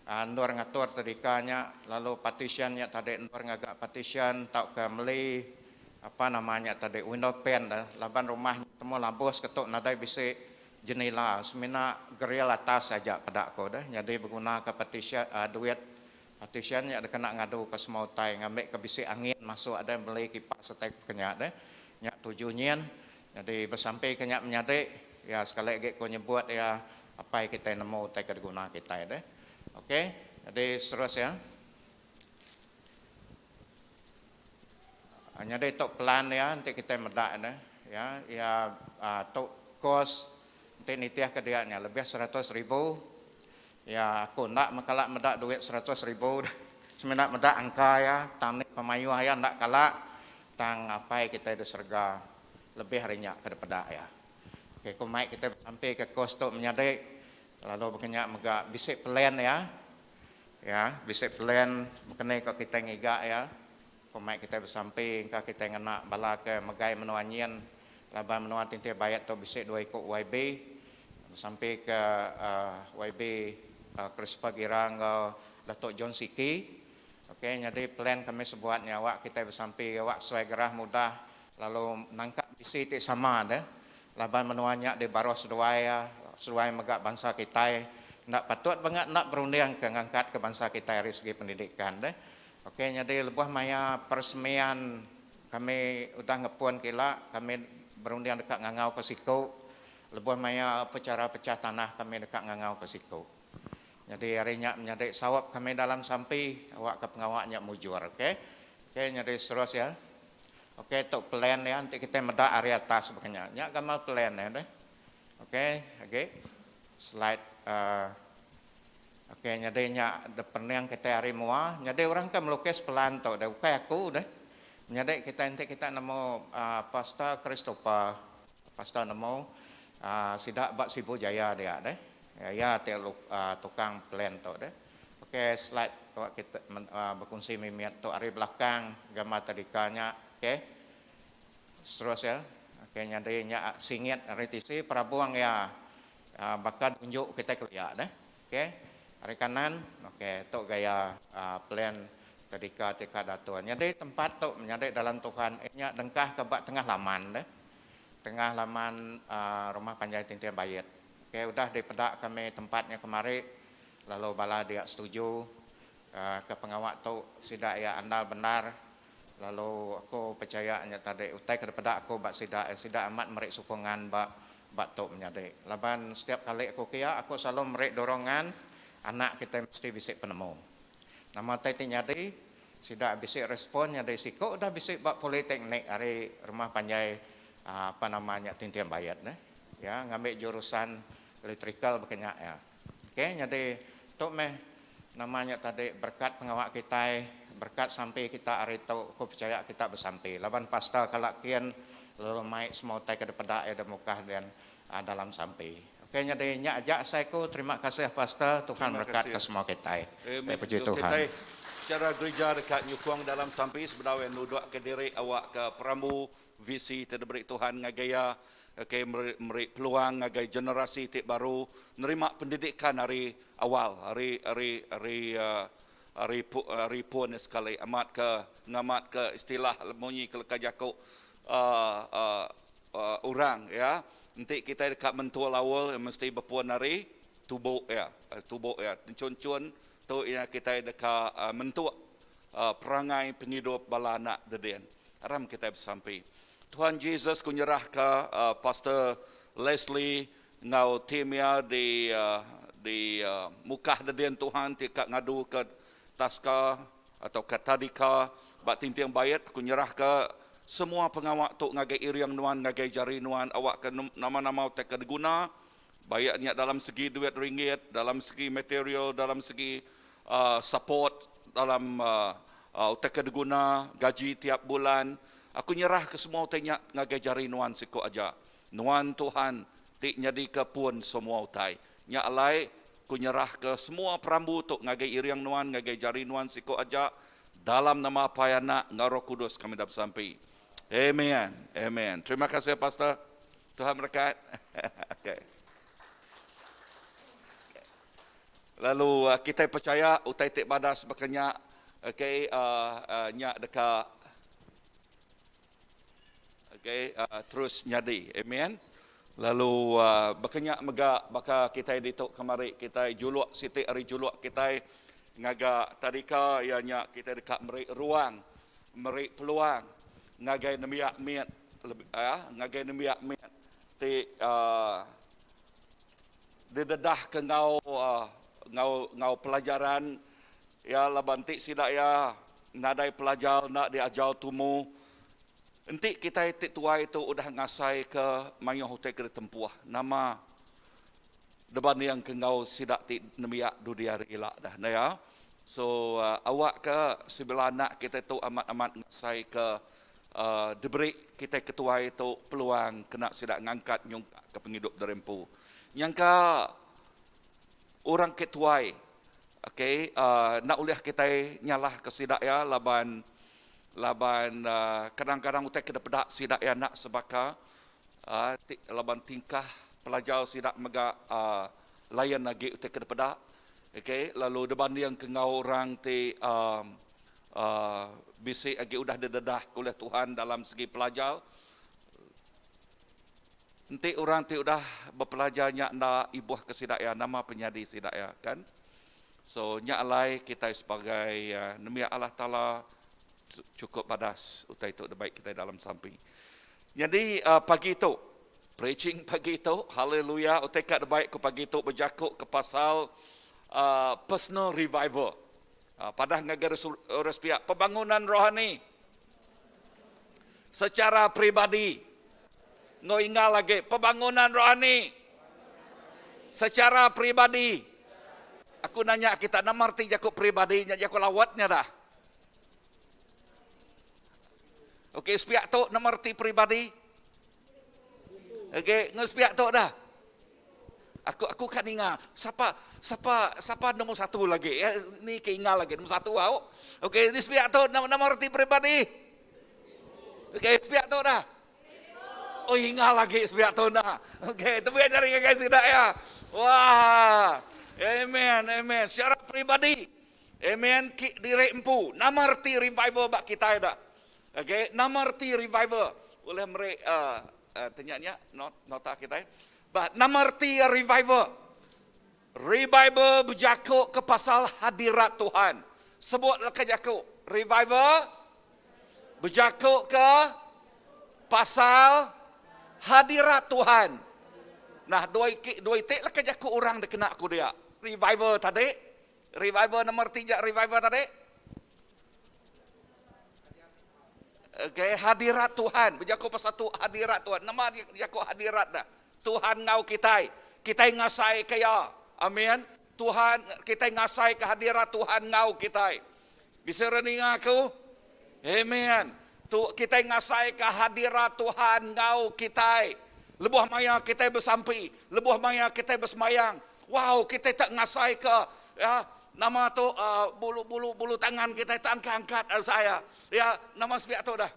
endur ngatur tadika nya lalu partition nya tadi endur ngaga partition tauka meli apa nama nya tadi window pane deh laban rumah nya temu labus ke tu nadai bisi jenila semina grill atas aja peda ku deh nyadi beguna ka partition duit partition nya dikena ngadu ka semua utai ngambi ka bisi angin masuk deh meli kipas utai ke nya deh nya tuju nyin. Nyadi besampi ke nya menyadi iya sekali agi ku nyebut iya apai kitai nemu utai ke diguna kitai deh. Ok nyadi seterus iya. Nyadi tu plan iya enti kitai meda ne ya iya tu kos enti nitih ke dia nya lebih 100 ribu. Ya aku enda mekala meda duit 100 ribu semina meda angka iya tang ni pemayuh iya enda kala tang apai kitai di serega lebih ari nya ke dipeda iya. Okey ku mai kitai besampi ke kos tu menyadi lalu baka nya mega bisi plan iya. Ya bisi plan baka ni ko kitai ngiga iya. Ku mai kitai besampi engka kitai ngena bala ke megai menua nyin laban menua Tintir Bayat tu bisi dua iku YB besampi ke YB Christopher Gira enggau Datuk John Siki. Okey nyadi plan kami sebuat nya awak kitai besampi awak sesuai gerah mudah lalu nangka visi ti sama deh laban menua nya di baruh seduai iya seduai mega bansa kitai enda patut banga enda berunding ke ngangkat ke bansa kitai ari segi pendidikan deh. Okey nyadi lebuh maya peresmian kami udah ngepun ke ila kami berunding deka ngangau ke siku lebuh maya upacara pecah tanah kami deka ngangau ke siku. Nyadi ari nya menyadi saup kami dalam sampi awak ke pengawa nya mujur okey. Okey nyadi seterus iya. Okey tu plan iya enti kitai meda ari atas baka nya. Nya gamal plan iya deh. Okey agi slide uhh okey nyadi nya pening kitai ari mua. Nyadi orang ke melukis plan tu deh ukai aku deh. Menyadi kitai enti kita nemu uhh Pastor Christopher Pastor nemu uhh sida ba Sibu Jaya dia deh. Iya ti tukang plan tu deh. Okey slide tu kita bekunsi mimit tu ari belakang gambar tadika nya okey. Seterus iya okey nyadi nya singit ari tisi perabung iya baka unjuk kitai kelia deh. Okey ari kanan okey tu gaya plan tadika ti ka datur. Nyadi tempat tu menyadi dalam Tuhan nya dengkah ke ba tengah laman deh. Tengah laman rumah panjai Tinting Bait. Okey udah dipeda kami tempat nya kemari lalu bala dia setuju ke pengawa tu sida iya andal bendar lalu aku pechaya nya tadi utai ke dipeda aku ba sida iya sida amat meri sokongan ba ba tu menyadi laban setiap kali aku ke iya aku selalu meri dorongan anak kitai mesti bisi penemu. Nama utai ti nyadi sida bisi respon nyadi siku udah bisi ba politeknik ari rumah panjai apa nama nya Tinting Bayat neh. Ya ngambi jurusan electrical baka nya ya. Okey nyadi tu meh nama nya tadi berkat pengawa kitai berkat sampi kita ari tu aku pechaya kita besampi laban pastor kala kin lalu mai semua utai ke dipeda iya da mukah dian dalam sampi. Okey nyadi nya aja asai ku terima kasih pastor Tuhan Terima merekat kasih. ke semua kitai. Amen. Puji Enggau Tuhan. kitai chara gerija deka nyukung dalam sampi sebedau iya nuduk ke diri awak ke perambu visi ti diberi Tuhan ngagai iya ke meri meri peluang ngagai generasi ti baru nerima pendidikan ari awal ari ari ari ari ari pun iya sekali amat ke ngamat ke istilah munyi ke leka jaku uhh orang iya enti kitai deka mentua laul mesti bepun ari tubu iya tubu iya chun-chun tu iya kitai deka mentuk perangai pengidup bala anak dedin. Aram kitai besampi. Tuhan Jesus ku nyerahka Pastor Leslie enggau team iya di di mukah dedin Tuhan ti ka ngaduka taska atauka tadika ba Tinting Bait. Aku nyerahka semua pengawa tu ngagai iring nuan ngagai jari nuan awakka nama-nama utai ke diguna baik nya dalam segi duit ringgit, dalam segi material, dalam segi. uh, support dalam uh, uh, utai ke diguna gaji tiap bulan. Aku nyerah ke semua utai nya ngagai jari nuan siko aja. Nuan Tuhan ti nyadika pun semua utai. Nya alai ku nyerah ke semua perambu tu ngagai iring nuan ngagai jari nuan siko aja dalam nama Apai Anak enggau Roh Kudus kami dah besampi. Amen. Amen. Terima kasih pastor. Tuhan berkat. okay. Lalu uh, kita percaya utai ti badas bakanya okay uh, uh, nya deka okay uh, terus nyadi. Amen. Lalu uh, bakanya mega baka kita ditu kemari kita juluk siti ari juluk kita ngaga tadika iya nya kita deka meri ruang meri peluang ngagai nembiak mit uh, ngagai nembiak mit ti uh, didedah ke ngau uh, ngau ngau pelajaran ya laban ti sida ya nadai pelajar nak diajar tumu enti kita ti tuai tu udah ngasai ke mayuh utai ke ditempuh nama deban yang ke ngau sida ti nembiak dudi hari ila dah nah ya. So uh, awak ke sebelah anak kita tu amat-amat ngasai ke uh, diberi kita ketuai tu peluang kena sida ngangkat nyungkak ke penghidup derempu. Yang ke orang ketuai okay, uh, nak ulih kita nyalah ke sida ya laban laban uh, kadang-kadang utai ke pedak sida ya nak sebaka uh, ti, laban tingkah pelajar sida mega uh, layan lagi utai ke pedak okay, lalu dibanding ke ngau orang ti uh, uh, bisi lagi udah didedah oleh Tuhan dalam segi pelajar Enti orang ti udah berpelajarnya nda ibuh ke sida ya nama penyadi sida ya kan. So nya alai kita sebagai uh, nembiak Allah Taala cukup badas utai itu baik kita dalam sampi. Jadi uh, pagi tu preaching pagi tu haleluya utai kat baik ke pagi tu berjakuk ke pasal uh, personal revival. Uh, padah ngagai pihak pembangunan rohani secara pribadi. Ngo ingal lagi pembangunan rohani secara pribadi. Aku nanya kita nama arti jakuk pribadi nya jakuk lawatnya dah. Okey, sepiak tu nama arti pribadi. Okey, nge sepiak tu dah. Aku aku kan ingat siapa siapa siapa nombor satu lagi ya ni ke ingat lagi nombor satu au. Okey, ni sepiak tu nama nama arti pribadi. Okey, sepiak tu dah. Oh ingat lagi sepiak tu dah. Okey, tu biar cari guys tidak ya. Wah. Amen, amen. Secara pribadi. Amen. Ki diri empu. Nama arti revival bak kita dah. Okey, nama arti revival. Boleh meri uh, uh, tanya not nota kita. Bah, nama arti revival. Revival berjakuk ke pasal hadirat Tuhan. Sebutlah ke jakuk. Revival berjakuk ke pasal hadirat Tuhan. Nah, dua itik, dua itik lah ke jakuk orang dia kena aku dia. Revival tadi. Revival nomor tiga revival tadi. Okay, hadirat Tuhan. Berjakuk pasal tu hadirat Tuhan. Nama dia jakuk hadirat dah. Tuhan ngau kita. Kita ngasai kaya. Amin. Tuhan kita ngasai kehadirat Tuhan ngau kita. Bisa reninga aku? Amen. Tu kita ngasai kehadirat Tuhan ngau kita. Lebuh maya kita bersampi, lebuh maya kita bersemayang. Wow, kita tak ngasai ke ya nama tu uh, bulu-bulu bulu tangan kita tak angkat-angkat saya. Ya, nama sepiak tu dah.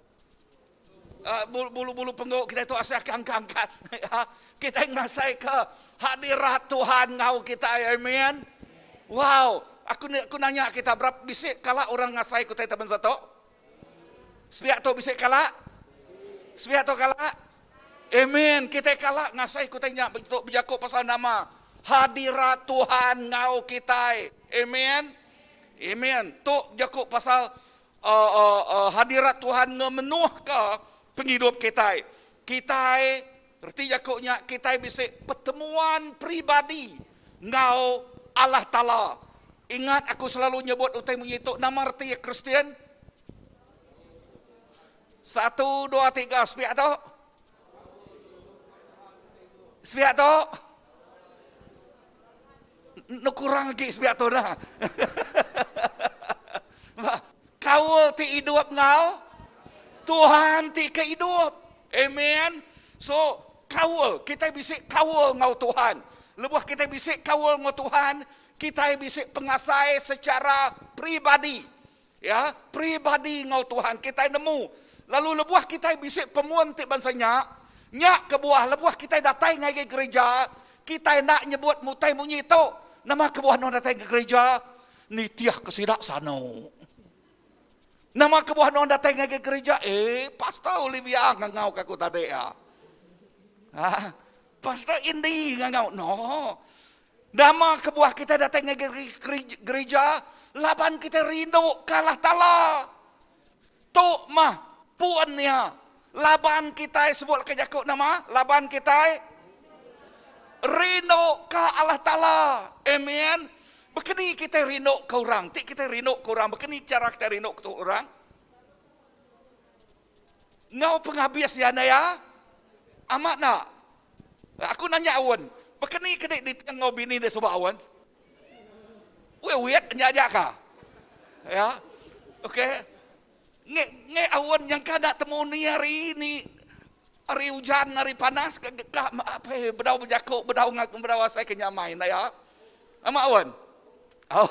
Uh, bulu-bulu pengguk kita tu asal angkat-angkat. Ya, kita ngasai ke hadirat Tuhan ngau kita. Amen. Wow, aku aku nanya kita berapa bisik kala orang ngasai ku teman satu? Sepiak tu bisik kala? Sepiak tu kala? Amen. Kita kala ngasai ku tanya begitu berjakuk pasal nama hadirat Tuhan ngau kita. Amen. Amen. Tu jakuk pasal uh, uh, uh, hadirat Tuhan ngemenuh ke penghidup kita. Kita erti jakuknya kita bisa pertemuan pribadi ngau Allah Taala. Ingat aku selalu nyebut utai munyi tu nama erti Kristian. Satu, dua, tiga, sepiak tu. Sepiak tu. Nu kurang agi sebiak tu dah. Kaul ti idup enggau Tuhan ti ke idup. Amen. So, kaul, kitai bisi kaul enggau Tuhan. Lebuh kitai bisi kaul enggau Tuhan, kitai bisi pengasai secara peribadi. Ya, peribadi enggau Tuhan kitai nemu. Lalu lebuh kitai bisi pemun ti bansa nya, nya kebuah lebuh kitai datai ngagai gerija, kitai enda nyebut mutai munyi tu, Nama kebuah nuan datai ngagai gerija? Nitihka sida sanu. Nama kebuah nuan datai ngagai gerija? Eh, Pastor Olivia ngangauka aku tadi ya. Ha? Pastor Indy ngangau. No. Nama kebuah kitai datai ngagai gerija? Laban kitai rindu ke Allah Taala. Tu mah pun iya. Laban kitai sebut leka jaku nama? Laban kitai rindu ke Allah Taala. Amen. Bekeni kitai rindu ke orang? Ti kitai rindu ke orang, bekeni chara kitai rindu ke orang? Enggau pengabis iya enda iya? Amat enda? Aku nanya aun, baka ni ke dik diting enggau bini dik suba aun? Wit wit nya aja ka? Ya. Okey. Nge nge aun nyangka enda temu ni hari ni hari ujan hari panas ka ka apai bedau bejaku bedau bedau asai ke nyamai enda iya. Amat aun? Au.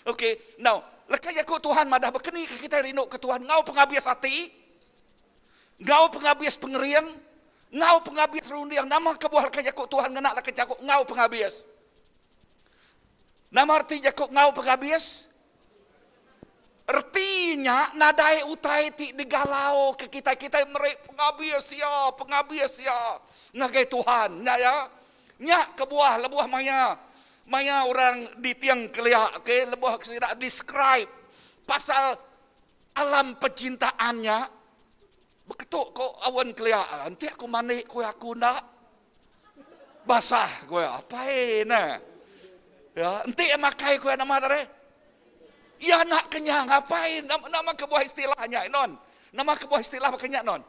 Okey, now leka jaku Tuhan madah baka ni ke kitai rindu ke Tuhan enggau pengabis ati, enggau pengabis pengering, enggau pengabis runding. Nama kebuah leka jaku Tuhan ngena leka jaku enggau pengabis? Nama reti jaku enggau pengabis? Reti nya nadai utai ti digalau ke kitai. Kitai meri pengabis iya, pengabis iya ngagai Tuhan. Nya iya. Nya kebuah lebuh maya maya orang diting kelia okay, lebuh sida describe pasal alam percintaan nya beketu ko awan kelia enti aku mandi ku aku enda basah ku iya apai ne ya enti iya makai ku iya nama tadi iya enda kenyang apai nama kebuah istilah nya non nama kebuah istilah baka nya non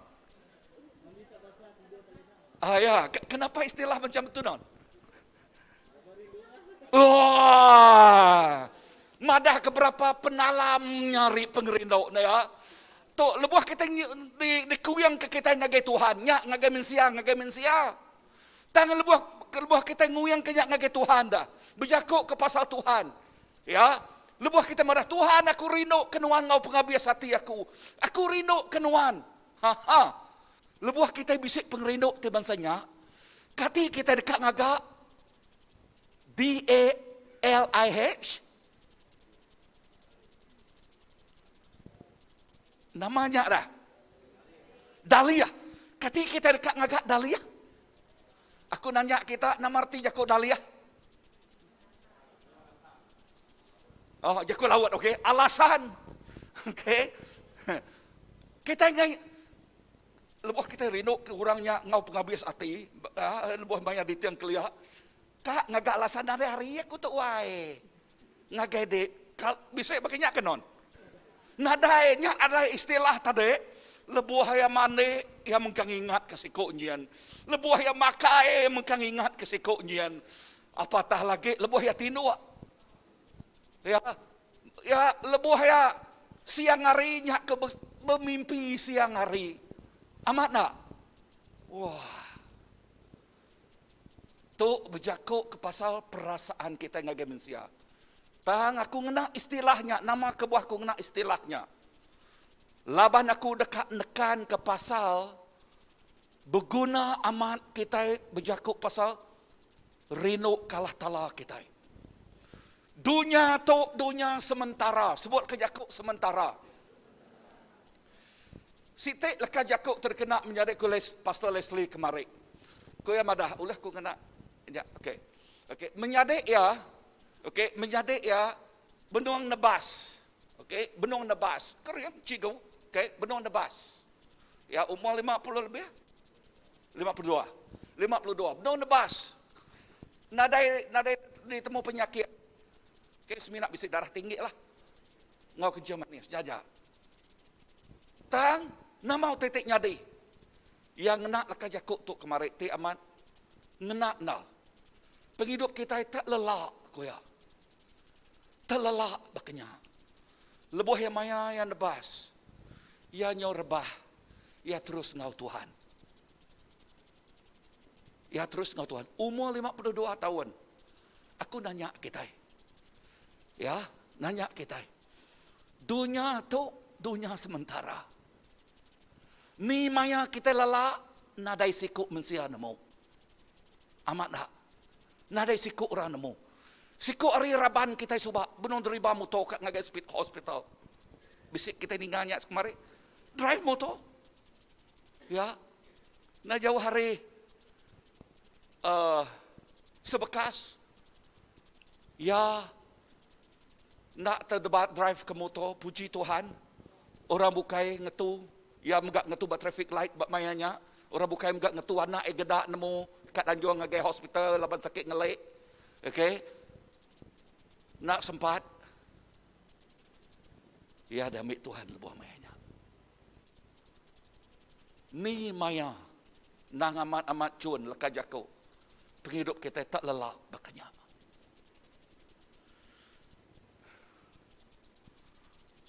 Ah ya, kenapa istilah macam tu non? Wah. Madah ke berapa penalam nyari pengerindu ne ya. Tu lebuh kita di dikuyang ke kita ngagai Tuhan, nya ngagai mensia, ngagai mensia. Tang lebuh lebuh kita nguyang ke nya ngagai Tuhan dah. Bejaku ke pasal Tuhan. Ya, lebuh kita madah Tuhan aku rindu ke nuan enggau pengabis ati aku. Aku rindu ke nuan. Ha ha. Lebuh kitai bisi pengerindu ti bansa nya, kati kitai deka ngaga D-A-L-I-H? Nama nya dah? Dalih. Kati kitai deka ngaga dalih? Aku nanya kita, nama reti jaku dalih? Oh, jaku laut, okey. Alasan. Okey. Kitai ngai lebuh kitai rindu ke orang nya enggau pengabis ati, lebuh maya diting kelia, ka ngaga alasan nadai hari aku tu wai. Ngagai dik, bisi baka nya ke non? Nadai, nya adalah istilah tadi, lebuh iya mandi, iya mengkang ingat ke siku nyin. Lebuh iya makai, mengkang ingat ke siku nyin. Apatah lagi lebuh iya tinduk. Ya, ya lebuh iya siang hari nya ke bemimpi siang hari. Amat enda? Wah. Tu bejaku ke pasal perasaan kitai ngagai mensia. Tang aku ngena istilah nya, nama kebuah aku ngena istilah nya? Laban aku deka nekan ke pasal beguna amat kitai bejaku pasal rindu ke Allah Taala kitai. Dunya tu dunya sementara. Sebut ke jaku sementara. Siti leka jaku ti dikena menyadi ku Les, Pastor Leslie kemari. Ku iya madah, ulih ku ngena nya. Okey. Okey, menyadi iya, okey, menyadi iya benung nebas. Okey, benung nebas. Kering cikgu, okey, benung nebas. Ya umur 50 lebih. 52. 52. Benung nebas. Nadai nadai ditemu penyakit. Okey, semina bisi darah tinggi lah. Enggau kencing manis, nya aja. Tang, nama utai ti nyadi? Iya ngena leka jaku tu kemari ti amat ngena enda. Pengidup kitai tak lelak, ku iya. Telelak baka nya. Lebuh iya maya iya nebas, iya nyau rebah, iya terus enggau Tuhan. Iya terus enggau Tuhan. Umur 52 taun. Aku nanya kitai. Ya, nanya kitai. Dunya tu dunya sementara. Ni maya kitai lelak, nadai siku mensia nemu. Amat enda? Nadai siku orang nemu. Siku ari raban kitai suba benung deriba muto ka ngagai hospital. Bisi kitai ninga nya kemari. Drive motor. Ya. Enda jauh ari uhh sebekas iya enda tedeba drive ke motor puji Tuhan orang bukai ngetu Iya mega ngetu ba traffic light ba maya nya. Orang bukai mega ngetu anak iya geda nemu ka danjung ngagai hospital laban sakit ngeli. Okay. Enda sempat. Iya diambi Tuhan lebuh maya nya. Ni maya endang amat-amat chun leka jaku pengidup kitai tak lelak baka nya.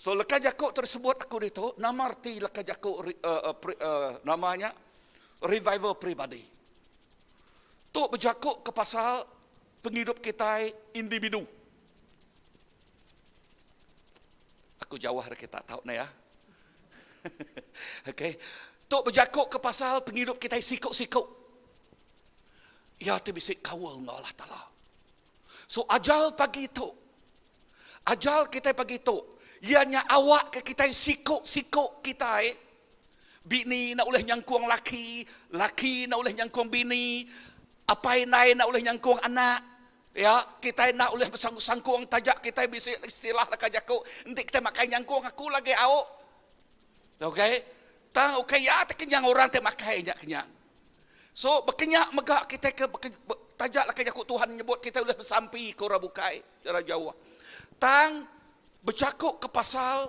So leka jaku tersebut aku ditu nama reti leka jaku uh, uh, uh, nama nya revival pribadi. Tu bejaku ke pasal pengidup kitai individu. Aku jauh dari kita tahu ni ya. Okey. Tu bejaku ke pasal pengidup kitai siku-siku. Ya ti bisi kaul enggau Allah Taala. So ajal pagi tu Ajar kitai pagi tu, iya nya awakka kitai siku-siku kitai, bini enda ulih nyangkung laki, laki enda ulih nyangkung bini, apai indai enda ulih nyangkung anak, ya, kitai enda ulih besangkung taja kitai bisi istilah leka jaku enti kitai makai nyangkung aku lagi au. Okey. Tang ukai iya ti kenyang orang ti makai nya kenyang. So bekenya mega kitai ke taja leka jaku Tuhan nyebut kitai ulih besampi ke orang bukai. Chara jauh. Tang, bejaku ke pasal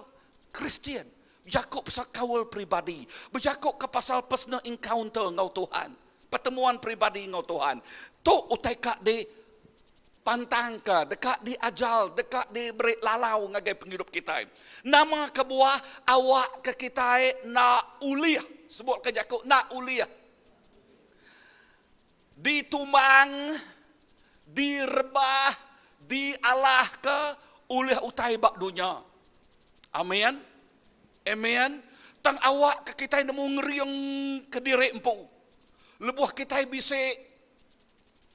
Kristian, bejaku pasal kaul peribadi, bejaku ke pasal personal encounter enggau Tuhan, pertemuan peribadi enggau Tuhan. Tu utai ka di pantangka, deka diajar, deka diberi lalau ngagai pengidup kitai. Nama kebuah awakka kitai enda ulih, sebutka jaku enda ulih Ditumbang, direbah, dialahka ulih utai ba dunya. Amin. Amen. Tang awakka kitai nemu ngering kediri empu. Lebuh kitai bisi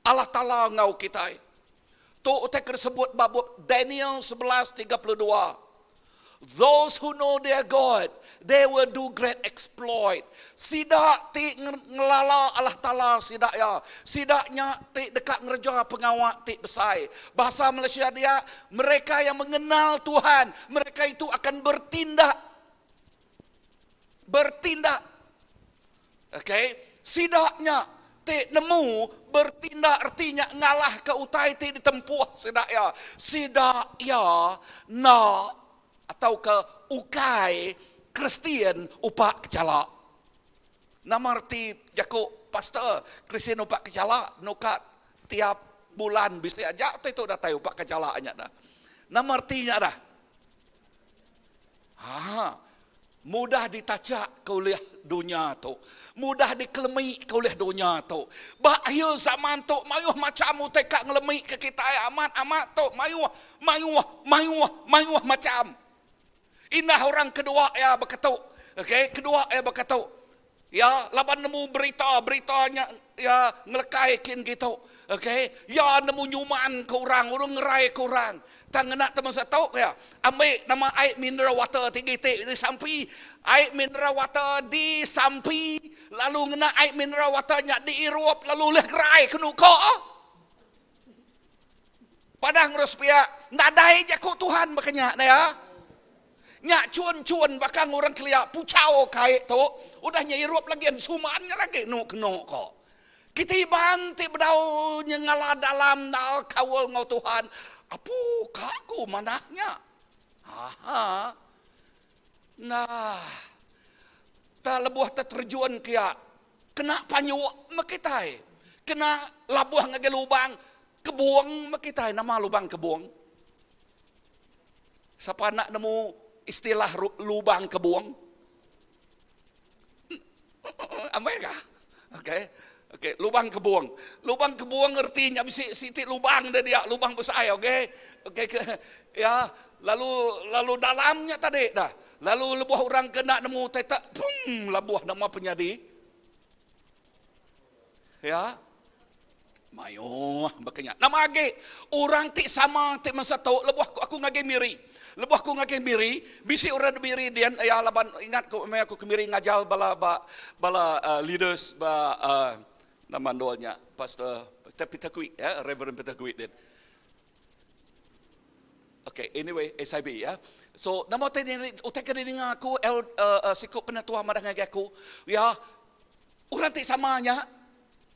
Allah Taala enggau kitai. Tu utai ke disebut ba bup Daniel 11 32. Those who know their God, they will do great exploit. Sida ti ngelala Allah Taala sida iya, sida nya ti deka ngereja pengawa ti besai. Bahasa Malaysia dia, mereka yang mengenal Tuhan, mereka itu akan bertindak. Bertindak. Okay, sida nya ti nemu bertindak reti nya ngalahka utai ti ditempuh sida iya. Sida iya enda tauka ukai Kristian upa kechala. Nama reti jaku pastor Kristian upa kechala nuka tiap bulan bisi aja utai tu datai upa kechala nya dah. Nama reti nya dah? Ha. Mudah ditachak ke ulih dunya tu. Mudah dikelemi ke ulih dunya tu. Ba akhir zaman tu mayuh macham utai ka ngelemi ke kitai amat amat tu mayuh mayuh mayuh mayuh macham. Indah orang kedua iya baka tu. Okay kedua iya baka tu. Iya laban nemu berita berita nya iya ngelekai kin kitu. Okay iya nemu nyuman ke orang orang ngerai ke orang. Tang ngena temen setu iya ambi nama ai mineral water ti giti disampi ai mineral water disampi lalu ngena ai mineral water nya diirup lalu ulih gerai kenu ko. Padah ngurus pia nadai jaku Tuhan baka nya neh. Nya chun-chun baka ngurang kelia puchau kai tu udah nya irup lagi ensuman nya lagi nu kenu ko. Kita Iban ti bedau nyengala dalam nal kaul enggau Tuhan, apu ka ku manah nya. Haha. Nah. Ta lebuh te terjun kia kena panyuk meh kitai. Kena labuh ngagai lubang. kebung meh kitai nama lubang kebung. Sapa enda nemu istilah lubang kebung? Amai ka? Okey. Okey, lubang kebung. Lubang kebung reti nya bisi siti lubang dia dia, lubang besai okey. Okey ke ya, lalu lalu dalam nya tadi dah. Lalu lebuh orang ke enda nemu tai tak pum labuh nama penyadi. Ya. Mayuh baka nya. Nama agi orang ti sama ti masa tu lebuh aku, aku ngagai Miri. Lebuh aku ngagai Miri, bisi orang di Miri dian ya laban ingat ku maya aku ke Miri ngajar bala ba bala uh, leaders ba uh, nama endur nya Pastor Peter Peter Kuik ya, Reverend Peter Kuik din. Okay, anyway, SIB ya. So, nama utai utai ke didinga aku el, uh, uh, siku penatua madah ngagai aku, ya Orang ti sama nya,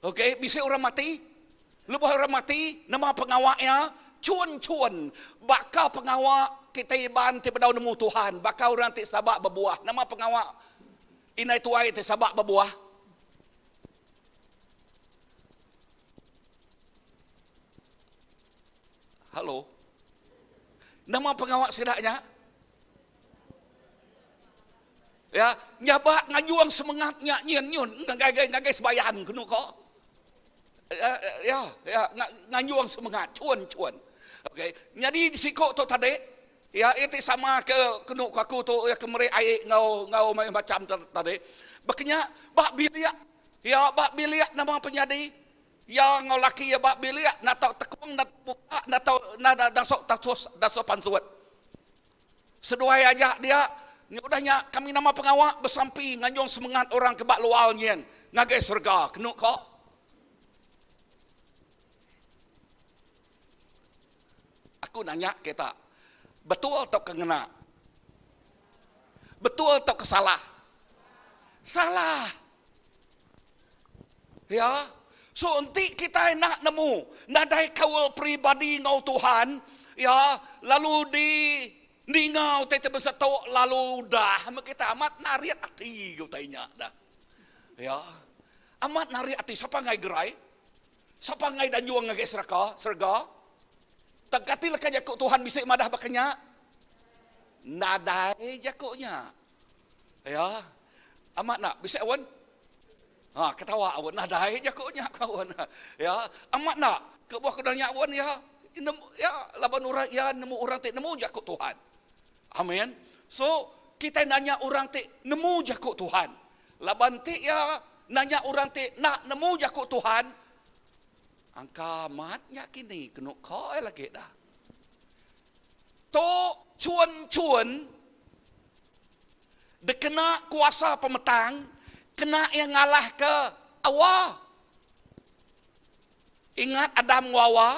ok, bisi orang mati, lebuh orang mati, nama pengawa iya? Chun-chun, baka pengawa kitai Iban ti bedau nemu Tuhan, baka orang ti sabak bebuah. Nama pengawa indai tuai ti sabak bebuah? Halo. Nama pengawa sida nya? Ya, nyabak ngayung semengat nya nyin nyun ngagai ngagai sebayan kenu ko. Ya, ya, ya ngayung semengat chun chun. Okey, nyadi siko tu tadi ya iya ti sama ke kenu ko aku tu ya ke meri ai enggau enggau mayuh macam tadi. Baka nya ba bilik ya ba bilik nama penyadi iya enggau laki iya ba bilik enda tau tekung enda tau buka enda tau enda dasuh dasuh pansut. Seduai aja dia, nya udah nya kami nama pengawa besampi nganjung semengat orang ke ba luar nyin ngagai serega kenu ko. Aku nanya kita, betul tauka ngena? Betul tauka salah? Salah. Ya. So enti kitai enda nemu nadai kaul peribadi enggau Tuhan, ya, lalu di ninga utai ti besetu lalu udah meh kitai amat narit ati ke utai nya dah. Ya. Amat narit ati sapa enggai gerai? Sapa enggai danjung ngagai seraka, serega? Tang kati leka jaku Tuhan bisi madah baka nya? Nadai jaku nya. Ya. Amat nak bisi awan? Ha, ketawa awan nadai jaku nya kawan. Ya, amat nak kebuah ke nya awan ya. Nemu ya laban orang ya nemu orang ti nemu jaku Tuhan. Amin. So, kita nanya orang ti nemu jaku Tuhan. Laban ti ya nanya orang ti nak nemu jaku Tuhan, angka amat nya kini kenu ko lagi dah. Tu chun-chun dikena kuasa pemetang kena iya ngalahka Awa. Ingat Adam enggau Awa?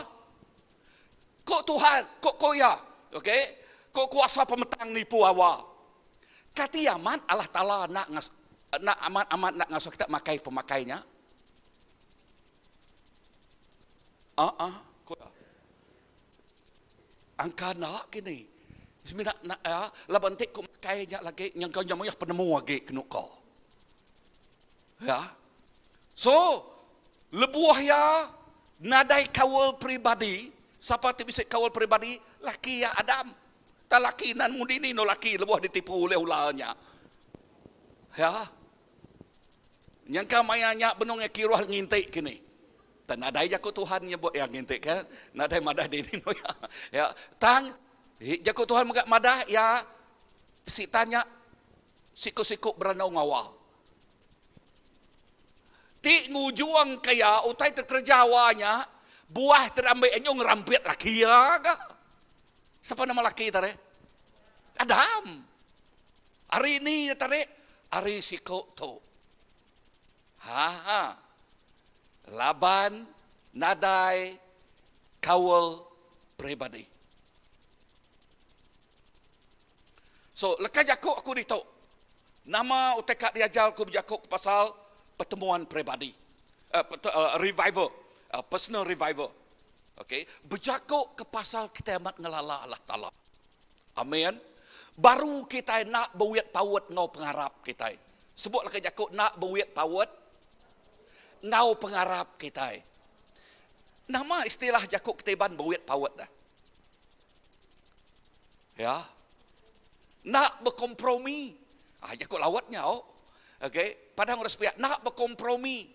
Ku Tuhan, ku ku iya, okey, ku kuasa pemetang nipu Awa. Kati amat Allah Taala enda ngas enda amat-amat enda ngasuh kita makai pemakai nya? Aa, ku iya. Angka enda kini. Semina enda iya laban enti ku makai nya lagi nyangka nya mayuh penemu agi kenu ko. Ya. So lebuh iya nadai kaul peribadi, sapa ti bisi kaul peribadi? Laki iya Adam. Tang laki enda nemu dini endur laki lebuh ditipu ulih ular nya. Ya. Nyangka maya nya benung iya kiruh nginti kini. Tang nadai jaku Tuhan nyebut iya nginti ke, nadai madah dini enggau iya. Ya, tang jaku Tuhan mega madah iya sitan nya siku-siku berandau ngawa. Ti ngujungka iya utai ti kereja awa nya buah ti diambi iya nyau ngerampit laki iya ga. Sapa nama laki tadi? Adam. Ari ni iya tadi? Ari siku tu. Ha ha. Laban nadai kaul peribadi. So, leka jaku aku ditu, nama utai ka diajar aku bejaku ke pasal pertemuan peribadi. Uh, uh, revival, uh, personal revival. Okay, bejaku ke pasal kita amat ngelala Allah Taala. Amin. Baru kitai enda bewit paut enggau pengarap kitai. Sebut leka jaku enda bewit paut enggau pengarap kitai. Nama istilah jaku kitai Iban buit paut dah? Ya. Enda bekompromi. Ah jaku laut nya au. Okey, padang orang sepiak enda bekompromi.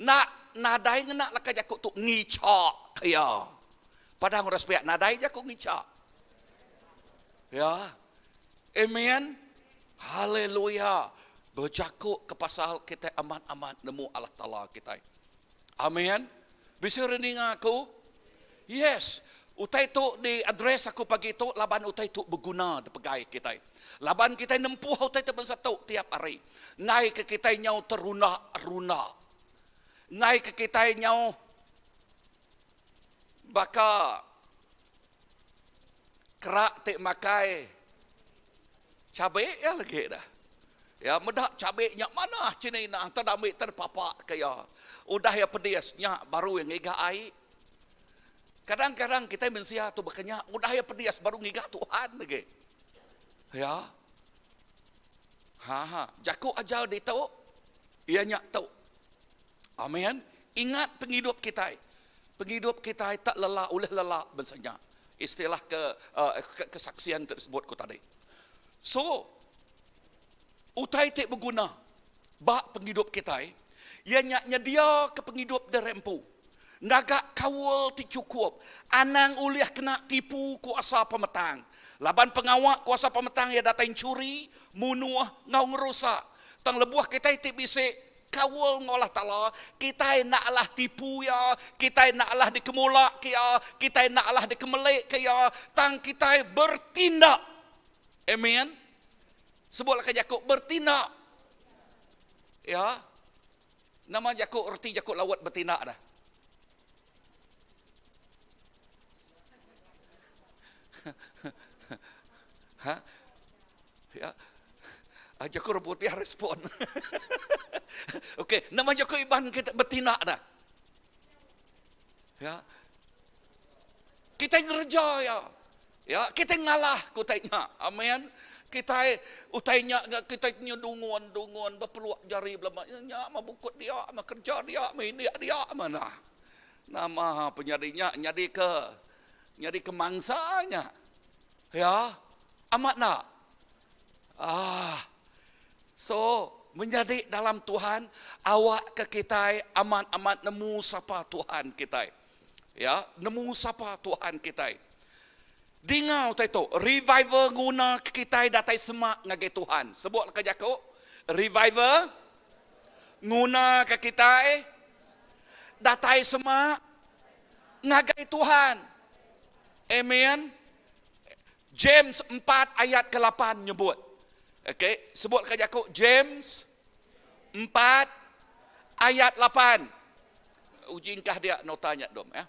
Enda nadai ngena leka jaku tu ngicha ke iya. Padang orang sepiak nadai jaku ngicha. Ya. Amen. Haleluya. Bejaku ke pasal kitai amat-amat nemu Allah Taala kitai. Amen. Bisi orang ninga aku? Yes. Utai tu di address aku pagi tu laban utai tu beguna dipegai kitai. Laban kitai nempuh utai tu bansa tu tiap hari. Enggai ke kitai nyau terunda-runda. Enggai ke kitai nyau baka kerak ti makai Cabe iya lagi dah. Ya meda cabe nya manah cina ina enta ambi terpapa ke iya. Udah iya pedis nya baru iya ngiga ai. Kadang-kadang kitai mensia tu baka nya udah iya pedis baru ngiga Tuhan agi. Ya. Ha ha jaku ajar ditu iya nya tu. Amen. Ingat pengidup kitai. Pengidup kitai tak lelak ulih lelak bansa nya. Istilah ke kesaksian ke disebut ku tadi. So, utai ti beguna ba pengidup kitai iya nya nyediaka pengidup diri empu. Ngaga kaul ti chukup. Anang ulih kena tipu kuasa pemetang. Laban pengawa kuasa pemetang iya datai enchuri, munuh enggau ngerusak. Tang lebuh kitai ti bisi Kaul enggau Allah Taala, kitai enda alah tipu Iya, kitai enda alah dikemulaka Iya, kitai enda alah dikemelika Iya, tang kitai bertindak. Amen. Sebut leka jaku bertindak. Ya. Nama jaku reti jaku laut bertindak dah? Ha? Ya. Ah, jaku orang putih respon. Okey, nama jaku Iban kita betindak dah. Ya. Kita ngereja ya. Ya, kita ngalah ku utai nya. Amen. Kita utai nya kita nyedungun dungun bepeluak jari belama nya mah bukut dia mah kerja dia mah indik dia mana. Nama penyadi nya nyadi ke nyadi ke mangsa nya. Ya, amat enda? Ah. So, menyadi dalam Tuhan, awakka kitai amat-amat nemu sapa Tuhan kitai. Ya, nemu sapa Tuhan kitai. Dinga utai tu, revival nguna ke kitai datai semak ngagai Tuhan. Sebut leka jaku, revival nguna ke kitai datai semak ngagai Tuhan. Amen. James 4 ayat ke-8 nyebut. Okey, sebut ke jaku James 4 ayat 8. Uji engkah dia nota nya dom ya.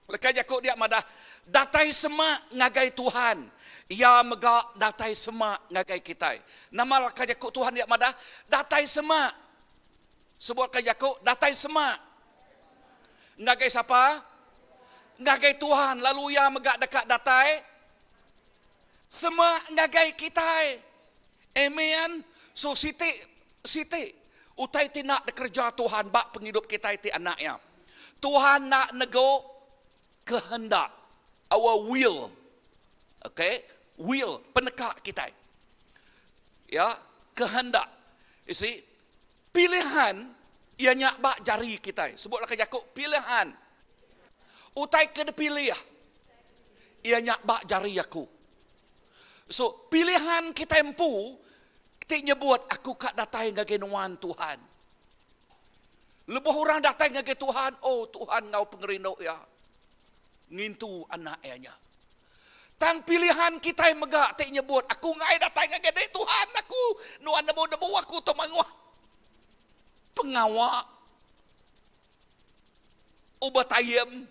Leka jaku dia madah datai semak ngagai Tuhan, iya mega datai semak ngagai kitai. Nama leka jaku Tuhan dia madah datai semak. Sebut ke jaku datai semak. Ngagai sapa? Ngagai Tuhan lalu iya mega deka datai semak ngagai kitai. Amen. So siti siti utai ti enda dikereja Tuhan ba pengidup kitai ti anak iya. Tuhan enda nego kehendak, our will. Okay, will peneka kitai. Ya, kehendak. You see, Pilihan iya nya ba jari kitai. Sebutlah ke jaku pilihan. Utai ke dipilih iya nya ba jari aku. So pilihan kitai empu ti nyebut aku ka datai ngagai nuan Tuhan. Lebuh orang datai ngagai Tuhan, oh Tuhan enggau pengerindu iya ngintu anak iya nya. Tang pilihan kitai mega ti nyebut, Aku enggai datai ngagai dek Tuhan aku, nuan nemu-nemu aku tu mayuh pengawa overtime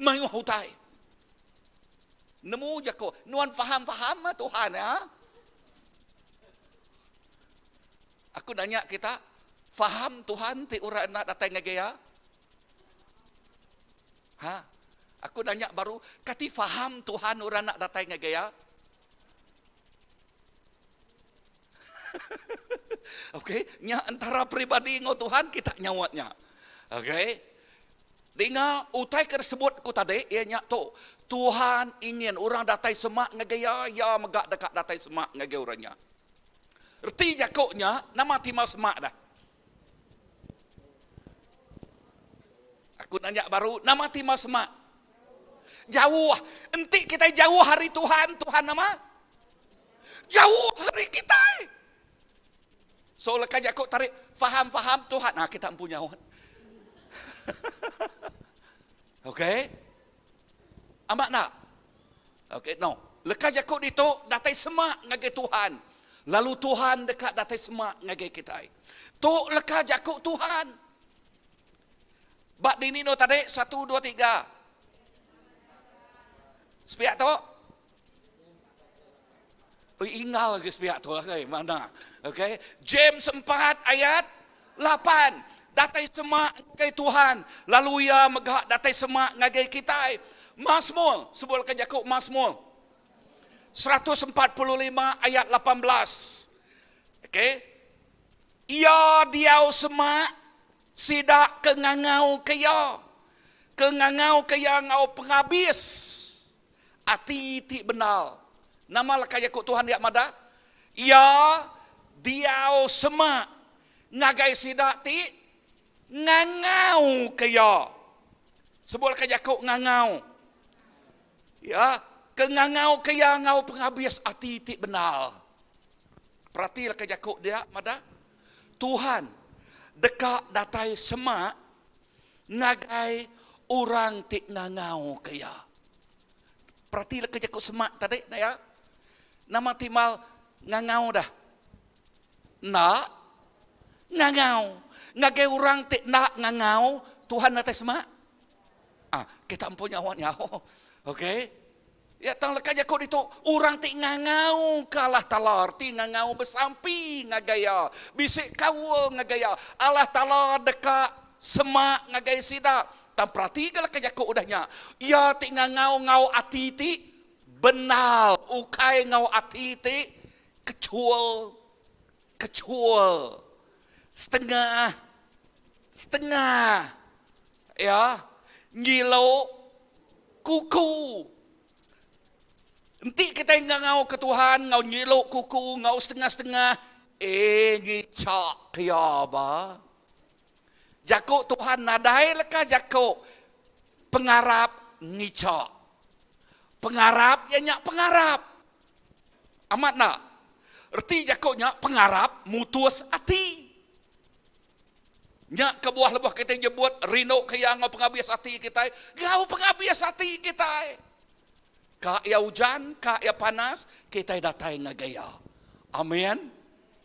mayuh utai. Nemu jaku, nuan faham-faham mah Tuhan ya. Aku nanya kita, faham Tuhan ti orang enda datai ngagai iya? Ha? Aku nanya baru, kati faham Tuhan orang nak datai ngagai iya? Okey, nya entara peribadi enggau Tuhan kita nyaut nya. Okey. Dinga utai ke disebut ku tadi iya nya tu, Tuhan ingin orang datai semak ngagai iya, iya mega deka datai semak ngagai orang nya. Reti jaku nya, nama timbal semak dah? Aku nanya baru, nama timbal semak? Jauh. Enti kitai jauh ari Tuhan, Tuhan nama? Jauh ari kitai. So leka jaku tarik faham-faham Tuhan. Nah, kita empu nyaut. Okey. Amat nak? Okey, no. Leka jaku ditu datai semak ngagai Tuhan. Lalu Tuhan deka datai semak ngagai kitai. Tu leka jaku Tuhan. Ba dini no tadi satu dua tiga. Sepiak tu. Oi ingal agi sepiak tu okay, mana. Okay. James 4 ayat 8. Datai semak ngagai Tuhan, lalu iya mega datai semak ngagai kitai. Mazmur, sebut leka jaku Mazmur. 145 ayat 18. Okay. Iya diau semak sida ke ngangau ke iya. Ke ngangau ke iya enggau pengabis. Ati ti bendar. Nama leka jaku Tuhan dia madah? Iya diau semak ngagai sida ti ngangauka Iya. Sebut leka jaku ngangau. Ya, ke ngangauka Iya enggau pengabis ati ti bendar. Perati leka jaku dia madah, Tuhan deka datai semak ngagai orang ti ngangauka Iya. Perati leka jaku semak tadi enda ya. Nama timbal ngangau dah. Enda ngangau. Ngagai orang ti enda ngangau, Tuhan datai semak. Ah, kita empu nyawa nyawa. Okey. Ya tang leka jaku ditu, orang ti ngangau ke Allah Taala reti ngangau besampi ngagai iya, bisi kaul ngagai iya. Allah Taala deka semak ngagai sida. Tang peratika leka jaku udah nya, iya ti ngangau enggau ati ti bendar, ukai enggau ati ti kechul kechul, setengah setengah iya ngilu kuku. Enti kitai ngangau ke Tuhan enggau ngilu kuku enggau setengah-setengah, eh ngichak ke iya ba. Jaku Tuhan nadai leka jaku pengarap ngicha. Pengarap iya nya pengarap. Amat enda? Reti jaku nya pengarap mutus ati. Nya kebuah lebuh kitai nyebut rindu ke iya enggau pengabis ati kitai, enggau pengabis ati kitai. Ka iya ujan, ka iya panas, kitai datai ngagai iya. Amen.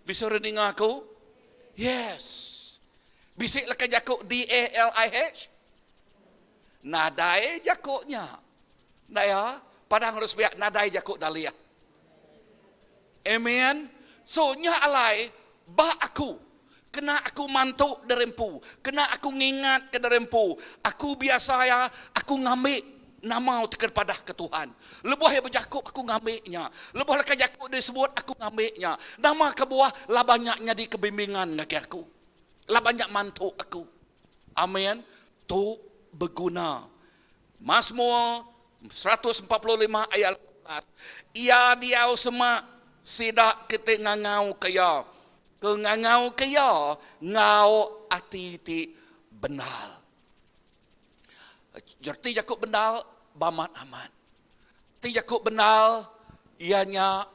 Bisi orang ninga aku? Yes. Bisi leka jaku D-A-L-I-H? Nadai jaku nya. Enda ya? Padang harus biak nadai jaku dalih. Amen. So nya alai ba aku kena aku mantu diri empu, kena aku ngingat ke diri empu, aku biasa ya aku ngambi Nama ti ke dipadah ke Tuhan. Lebuh iya bejaku, aku ngambi nya. Lebuh leka jaku disebut, aku ngambi nya. Nama kebuah? Laban nya nyadika bimbingan ngagai aku. Laban nya mantu aku. Amin. Tu beguna. Masmur 145 ayat 18. Iya diau semak sida ke ti ngangauka iya, ke ngangauka iya enggau ati ti bendar. Reti jaku bendar bamat amat. Reti jaku bendar iya nya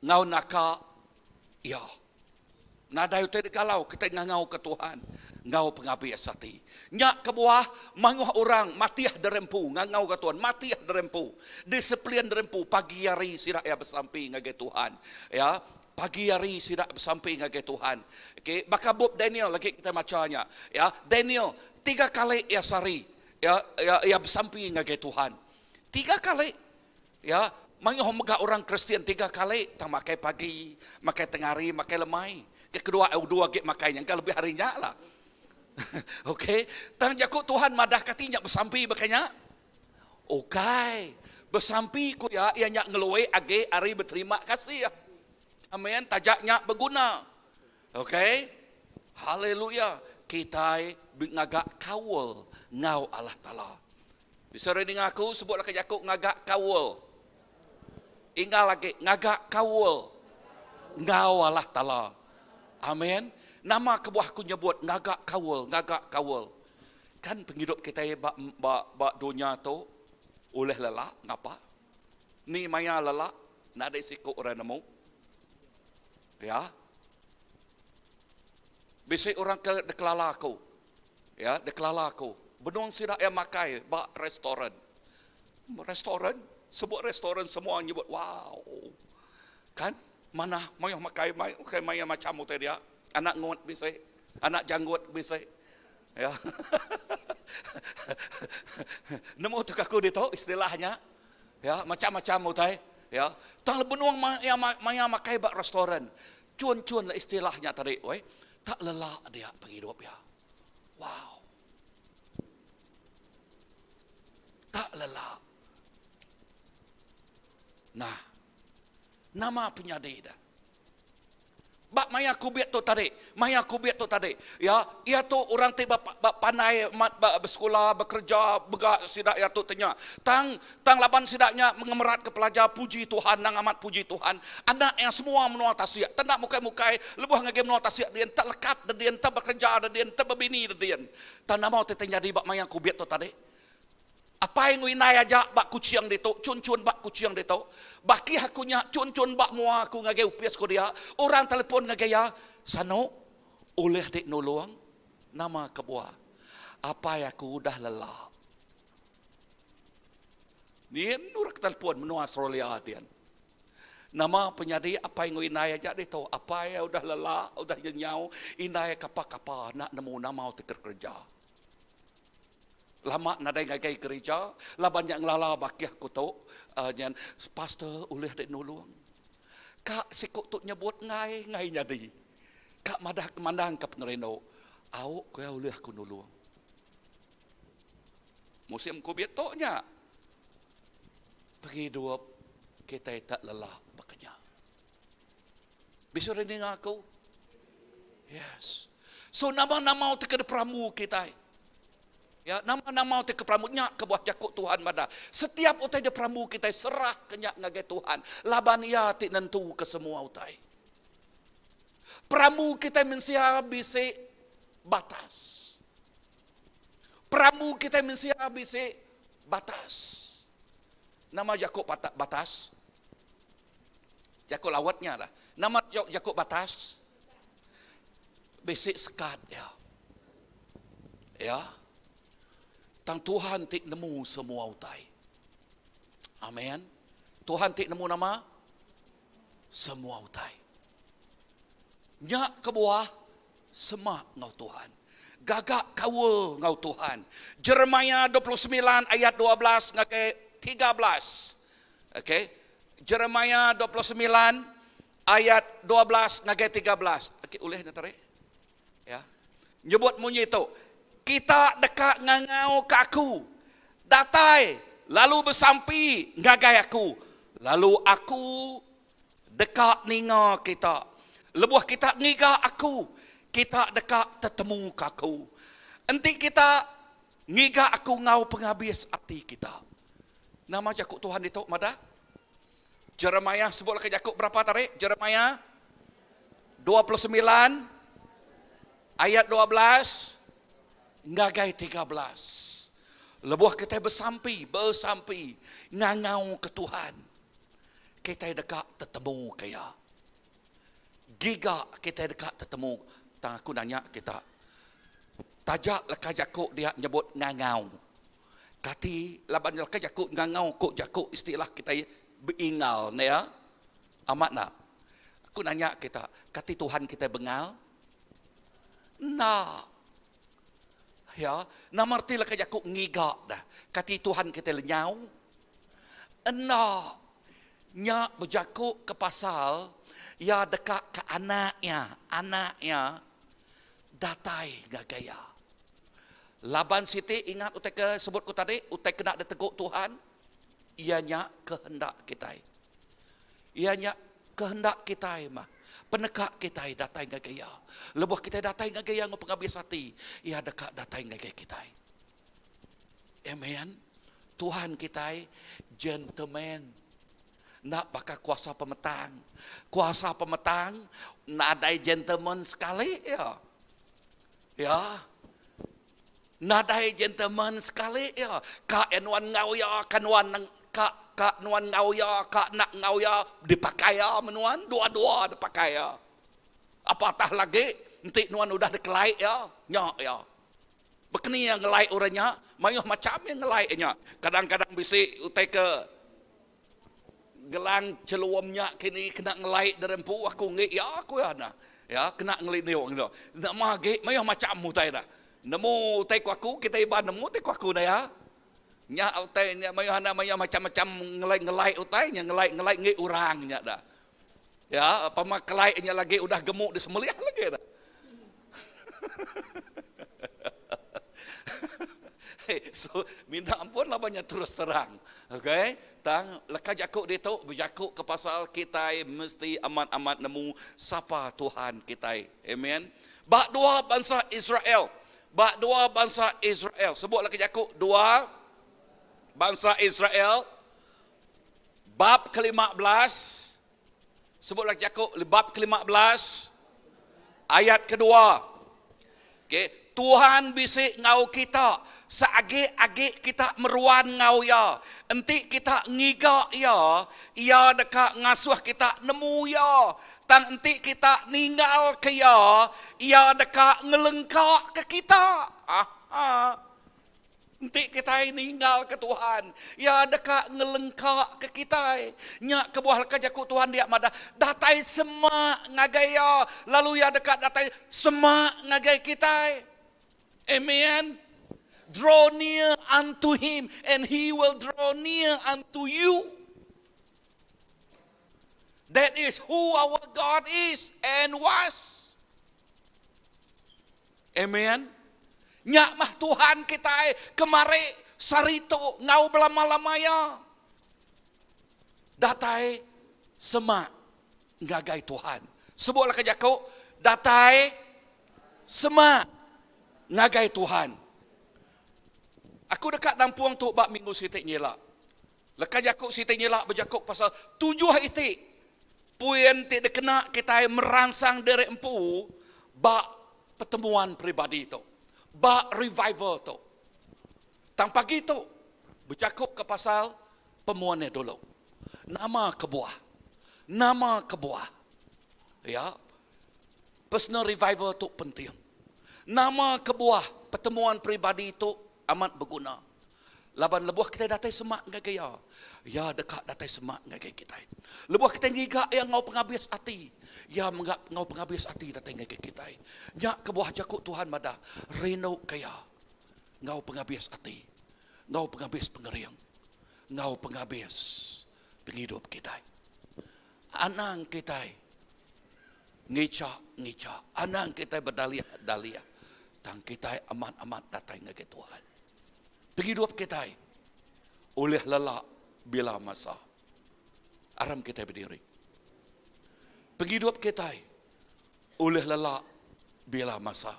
enggau naka iya. Nadai utai digalau kitai ngangauka Tuhan enggau pengabis ati. Nya kebuah mayuh orang matih diri empu ngangauka Tuhan, matih diri empu, disiplin diri empu pagi hari sida iya besampi ngagai Tuhan. Ya, pagi hari sida besampi ngagai Tuhan. Okey, baka bup Daniel lagi kitai macha nya. Ya, Daniel Tiga kali iya sehari iya iya iya besampi ngagai Tuhan. Tiga kali ya mayuh mega orang Kristian tiga kali tang makai pagi, makai tengah hari, makai lemai. Ke kedua udu agi makai nya engka lebih ari nya lah. Okey, tang jaku Tuhan madah kati nya besampi baka nya? Ukai. Besampi ku iya iya nya ngelui agi ari beterima kasih. Amen, taja nya beguna. Okey. Haleluya. Kitai ngaga kaul enggau Allah Taala. Bisi orang ninga aku sebut leka jaku ngaga kaul. Ingal agi ngaga kaul enggau Allah Taala. Amen. Nama kebuah aku nyebut ngaga kaul, ngaga kaul. Kan pengidup kitai ba ba ba dunya tu ulih lelak ngapa? Ni maya lelak nadai siku orang nemu. Ya. Bisi orang ke dikelala aku. Ya, dikelala aku. Benung sida iya makai ba restoran. Restoran, sebut restoran semua nyebut wow. Kan? Manah mayuh makai makai maya macam utai dia. Anak ngut bisi, anak janggut bisi. Ya. Nemu tu aku ditu istilahnya. Ya, macam-macam utai. Ya. Tang benung maya, maya makai ba restoran. Chun-chun lah istilah nya tadi weh. Tak lelak dia pengidup iya. Wow. Tak lelak. Nah, nama penyadi dah? Ba maya kubit tu tadi, maya kubit tu tadi, ya, iya tu orang ti ba, ba pandai amat ba besekula, bekereja, mega sida iya tu tenya. Tang Tang laban sida nya ngemeratka pelajar puji Tuhan nang amat puji Tuhan anak iya semua menua tasik te enda mukai-mukai lebuh ngagai menua tasik din te lekat de din te bekereja de din te bebini de din. Tang nama ti te nyadi ba maya kubit tu tadi? Apai enggau indai aja ba Kuching ditu chun-chun ba Kuching ditu. Bakih aku nya chun-chun ba mua aku ngagai opis ku dia orang telefon ngagai iya sanu ulih di nulung nama kebuah apai aku udah lelak. Ni endur ke telefon menua Australia din. Nama penyadi apai enggau indai aja ditu. Apai iya udah lelak, udah nyenyau, indai kapa-kapa enda nemu nama utai ke kereja. Lama nadai ngagai gerija laban nya ngelala bakih aku tu uhh nyen pastor ulih dek nulung. Ka siku tu nyebut enggai enggai nyadi. Ka madah mandangka pengerindu au ku iya ulih aku nulung. Musim kubit tu nya pengidup kitai tak lelak baka nya. Bisi orang ninga aku? Yes. So nama-nama ti ke diperamu kitai. Ya, nama-nama ti ke peramu nya kebuah jaku Tuhan madah. Setiap utai diperamu kitai serah ke nya ngagai Tuhan laban iya ti nentu ke semua utai. Perambu kitai mensia bisi batas. Perambu kitai mensia bisi batas. Nama jaku batas? Jaku lawat nya lah. Nama jaku batas? Bisi sekat iya. Ya. Tang Tuhan ti nemu semua utai. Amen. Tuhan ti nemu nama? Semua utai. Nya kebuah Semak enggau Tuhan. Gaga kaul enggau Tuhan. Jeremiah 29 ayat 12 ngagai 13. Okey. Jeremiah 29 ayat 12 ngagai 13. Okey, ulih nya tarik. Ya. Nyebut munyi tu. Kita deka ngangau ke aku. Datai lalu besampi ngagai aku. Lalu aku deka ninga kita. Lebuh kita ngiga Aku, kita deka tetemuka Aku. Enti kita ngiga Aku enggau pengabis ati kita. Nama jaku Tuhan ditu madah? Jeremiah sebut leka jaku berapa tadi? Jeremiah 29 ayat 12 ngagai 13. Lebuh kitai besampi, besampi ngangau ke Tuhan. Kitai deka tetemuka iya. Giga kitai deka tetemu. Tang aku nanya kita, taja leka jaku dia nyebut ngangau, kati laban leka jaku ngangau ku jaku istilah kitai beingal ne iya? Amat enda? Aku nanya kita, kati Tuhan kitai bengal? Enda. Ya, nama reti leka jaku ngiga dah? Kati Tuhan kitai lenyau? Enda nya bejaku ke pasal iya deka ke anak iya, anak iya datai ngagai iya. Laban siti ingat utai ke sebut ku tadi, utai kena ditegu Tuhan, iya nya kehendak kitai. Iya nya kehendak kitai mah. Peneka kitai datai ngagai Iya. Lebuh kitai datai ngagai Iya enggau pengabis ati, Iya deka datai ngagai kitai. Amen. Tuhan kitai gentleman. Enda baka kuasa pemetang. Kuasa pemetang nadai gentleman sekali iya. Ya. Nadai gentleman sekali iya. Ka iya nuan enggau iya, ka nuan ka ka nuan enggau iya, ka enda enggau iya, dipakai iya menuan, dua-dua dipakai iya. Apatah lagi enti nuan udah dikelai iya, nya iya. Bekeni iya ngelai orang nya, mayuh macham iya ngelai nya. Kadang-kadang bisi utai ke gelang chelum nya kini kena ngelai diri empu aku enggi iya ku iya nah. Ya kena ngelindung tu. Nama agi mayuh macham utai dah. Nemu utai ku aku kitai Iban nemu utai ku aku dah ya. Nya utai nya mayuh anda mayuh macham-macham ngelai-ngelai utai nya ngelai-ngelai enggi orang nya dah. Ya, pama kelai nya lagi udah gemuk disemelih lagi dah. Hey, so minta ampun laban nya terus terang. Okay? Tang leka jaku ditu bejaku ke pasal kitai mesti amat-amat nemu sapa Tuhan kitai. Amen. Ba dua bansa Israel, ba dua bansa Israel, sebut leka jaku dua bansa Israel Bab ke-15, sebutlah jaku bab ke-15 ayat kedua. Okay. Tuhan bisi enggau kita seagi-agi kita meruan enggau Iya. Enti kita ngiga Iya, Iya deka ngasuh kita nemu Iya. Tang enti kita ninggalka Iya, Iya deka ngelengkaka kita. Aha. Enti kitai ninggalka Tuhan, Iya deka ngelengkaka kitai. Nya kebuah leka jaku Tuhan dia madah, Datai semak ngagai Iya, lalu Iya deka datai semak ngagai kitai. Amen. Draw near unto Him, and He will draw near unto you. That is who our God is and was. Amen. Nya mah Tuhan kitai kemari, sehari tu, enggau belama-lama iya. Datai semak ngagai Tuhan. Sebutlah ke jaku, datai semak ngagai Tuhan. Aku deka nampung tu ba minggu siti nyila. Leka jaku siti nyila bejaku pasal tujuh iti Puin ti dikena kitai meransang diri empu ba pertemuan peribadi tu, ba revival tu. Tang pagi tu, bejakuka pasal pemun iya dulu. Nama kebuah? Nama kebuah? Ya, personal revival tu penting. Nama kebuah pertemuan peribadi tu amat beguna? Laban lebuh kitai datai semak ngagai Iya, Iya deka datai semak ngagai kitai. Lebuh kitai ngiga Iya enggau pengabis ati, Iya mega enggau pengabis ati datai ngagai kitai. Nya kebuah jaku Tuhan madah, Rinduka Iya enggau pengabis ati, enggau pengabis pengering, enggau pengabis pengidup kitai. Anang kitai ngicha-ngicha, anang kitai bedalih-dalih, tang kitai amat-amat datai ngagai Tuhan. Pengidup kitai ulih lelak bila masa. Aram kitai bediri. Pengidup kitai ulih lelak bila masa.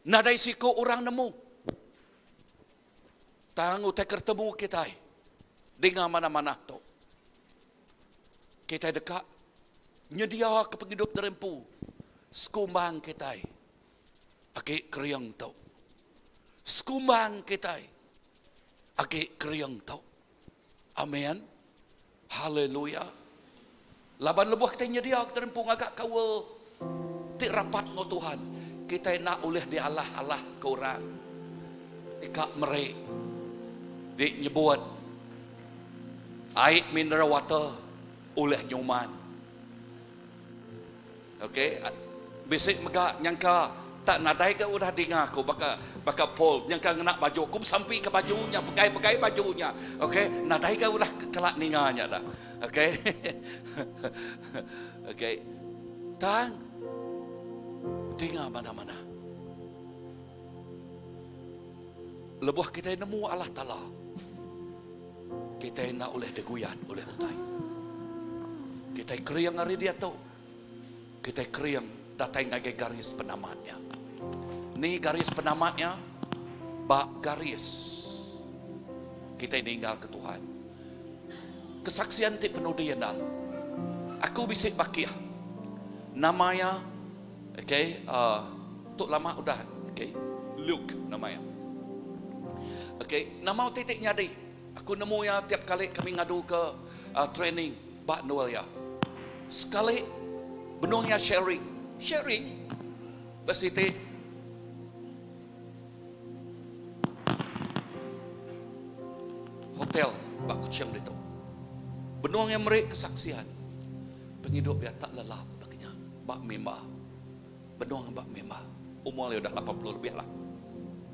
Nadai siku orang nemu. Tang utai ke temu kitai dinga manah-manah tu. Kitai deka nyediaka pengidup diri empu sekumbang kitai agi kering tu. Sekumbang kitai agi kering tu. Amen. Haleluya. Laban lebuh kitai nyedia kitai empu ngaga kaul ti rapat enggau Tuhan, kitai enda ulih dialah-alahka orang deka meri di nyebut ai mineral water ulih nyuman. Okey, bisi mega nyangka tak nadai ga udah dinga aku baka baka Paul nyangka ngena baju aku besampi ke baju nya pegai-pegai baju nya. Okey, nadai ga udah kala ninga nya dah. Okey. Okey. Tang dinga mana-mana. Lebuh kitai nemu Allah Taala, kitai enda ulih diguyat ulih utai. Kitai kering ari diatu. Kitai kering datai ngagai garis penamat nya. Ni garis penamat nya? Ba garis kitai ninggalka Tuhan. Kesaksian ti penudi endal. Aku bisi bakih. Nama iya okay uh, tu lama udah okay Luke nama iya. Okay, nama utai ti nyadi? Aku nemu iya tiap kali kami ngadu ke uh, training ba endur iya. Sekali benung iya sharing, sharing ba siti Hotel ba Kuching ditu. Benung iya meri kesaksian, pengidup iya tak lelap baka nya ba mimba. Benung ba mimba. Umur iya udah 80 lebih lah.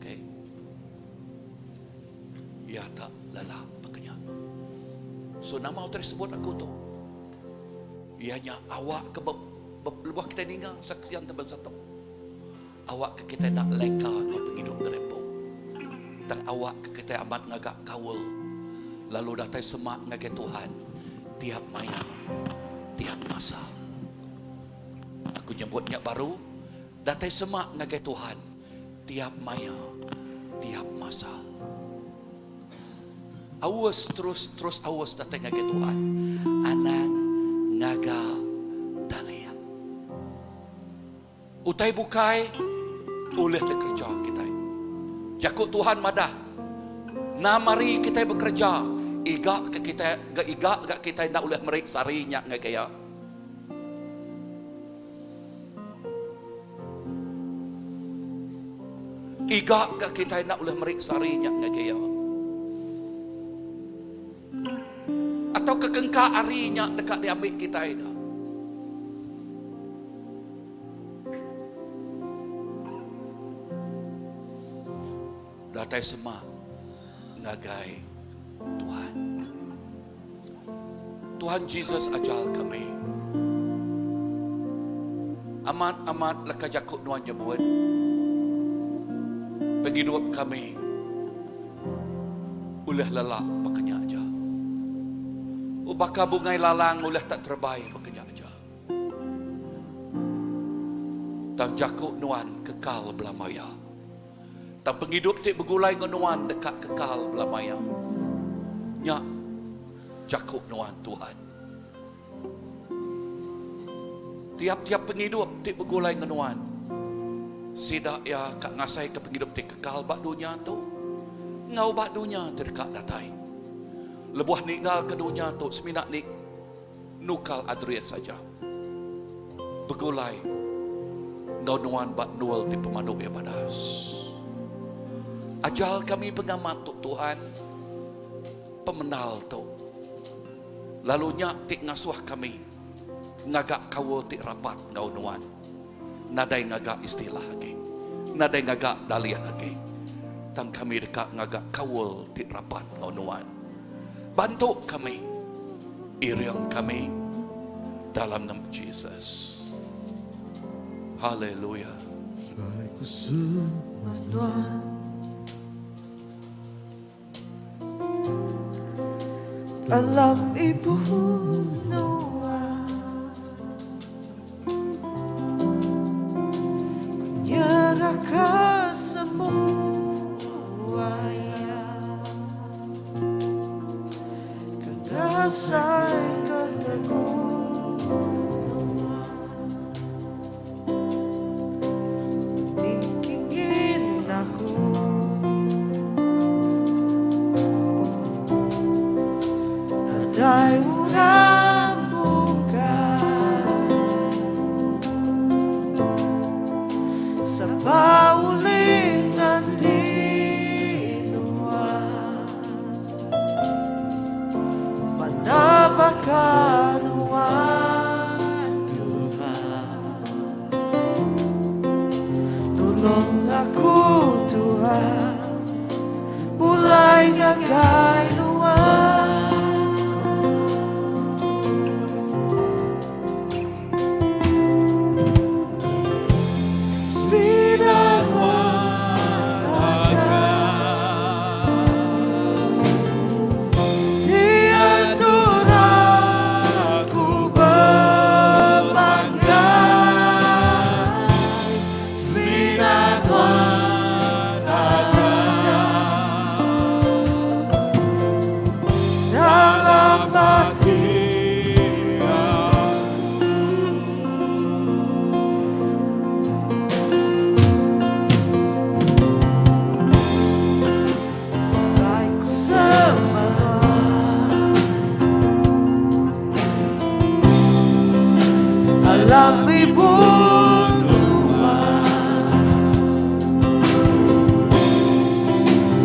Okay. Iya tak lelap baka nya. So nama utai disebut aku tu? Iya nya awak ke lebuh kita ninga saksian te bansa tu. Awakka kitai enda leka enggau pengidup diri empu. Tang awakka kitai amat ngaga kaul lalu datai semak ngagai Tuhan tiap maya, tiap masa. Aku nyebut nya baru, datai semak ngagai Tuhan tiap maya, tiap masa. Aus terus terus aus datai ngagai Tuhan. Anang ngaga dalih. Utai bukai ulih dikereja kitai. Jaku Tuhan madah, Enam hari kitai bekereja, iga ke kitai ga iga ga kitai enda ulih meri sehari nya ngagai iya. Iga ga kitai enda ulih meri sehari nya ngagai iya. Atau ke kengka hari nya deka diambi kitai ga. Datai semak ngagai Tuhan. Tuhan Jesus ajar kami. Amat-amat leka jaku nuan nyebut. Pengidup kami ulih lelak baka nya aja. Baka bungai lalang ulih tak terebai baka nya aja. Tang jaku Nuan kekal belama iya. Tang pengidup ti begulai enggau Nuan deka kekal belama iya. Nya jaku Nuan, Tuhan. Tiap-tiap pengidup ti begulai enggau Nuan, sida iya ka ngasaika pengidup ti kekal ba dunya tu enggau ba dunya ti deka datai. Lebuh ninggalka dunya tu semina ni Nukal adres aja. Begulai enggau nuan ba endur ti pemadu iya badas. Ajal kami pengamat tu Tuhan, pemendal tu. Lalu nya ti ngasuh kami ngaga kaul ti rapat enggau nuan. Nadai ngaga istilah agi. Nadai ngaga dalih agi. Tang kami deka ngaga kaul ti rapat enggau nuan. Bantu kami. Iring kami dalam nama Jesus. Haleluya. Dalam ibu nuan Nyerahka semua iya Ke ngasai ke teguh nuan Dikingin aku Nadai urang bukai Sapa ulih nganti nuan Banda baka nuan Tuhan Tulung aku Tuhan Pulai ngagai nuan Semina nuan aja Diatur aku bepanggai. Alam ibun nuan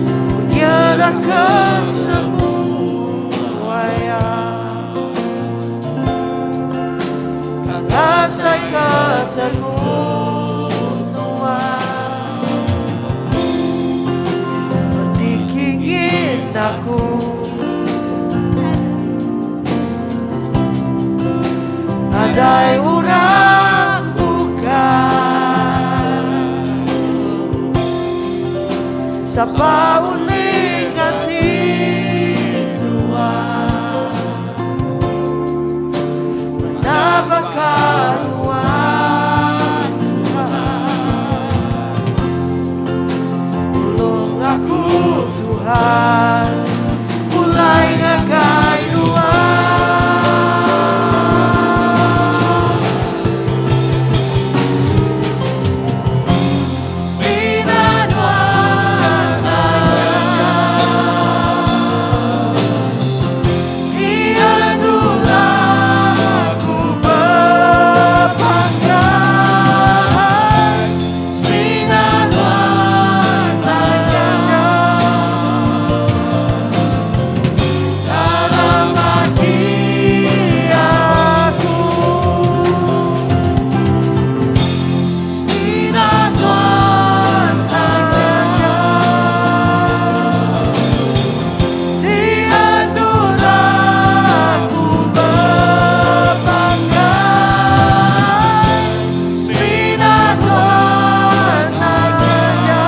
Ku nyerah ke semua iya Ka ngasai ke tegut nuan Dikingin aku Nadai orang bukai Sapa ulih nganti nuan Manah baka nuan Tuhan Tulung aku Tuhan Pulai ngagai Nuan. Semina Nuan aja Ti endur aku bepanggai Semina Nuan aja Dalam ati aku Semina Nuan aja Ti endur aku bepanggai Semina Nuan aja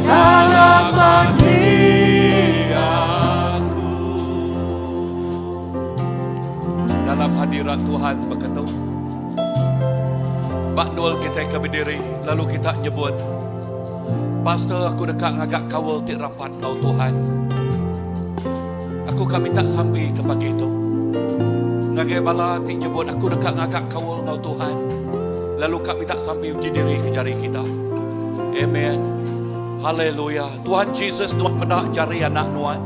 Dalam ati aku. Dalam hadirat Tuhan beketu. Ba nul kitai ke bediri lalu kita nyebut, Pastor aku deka ngaga kaul ti rapat enggau Tuhan. Aku ka minta sampi ke pagi tu. Ngagai bala ti nyebut aku deka ngaga kaul enggau Tuhan lalu ka minta sampi uji diri ke jari kita. Amen. Haleluya. Tuhan Jesus nuan meda jari anak nuan.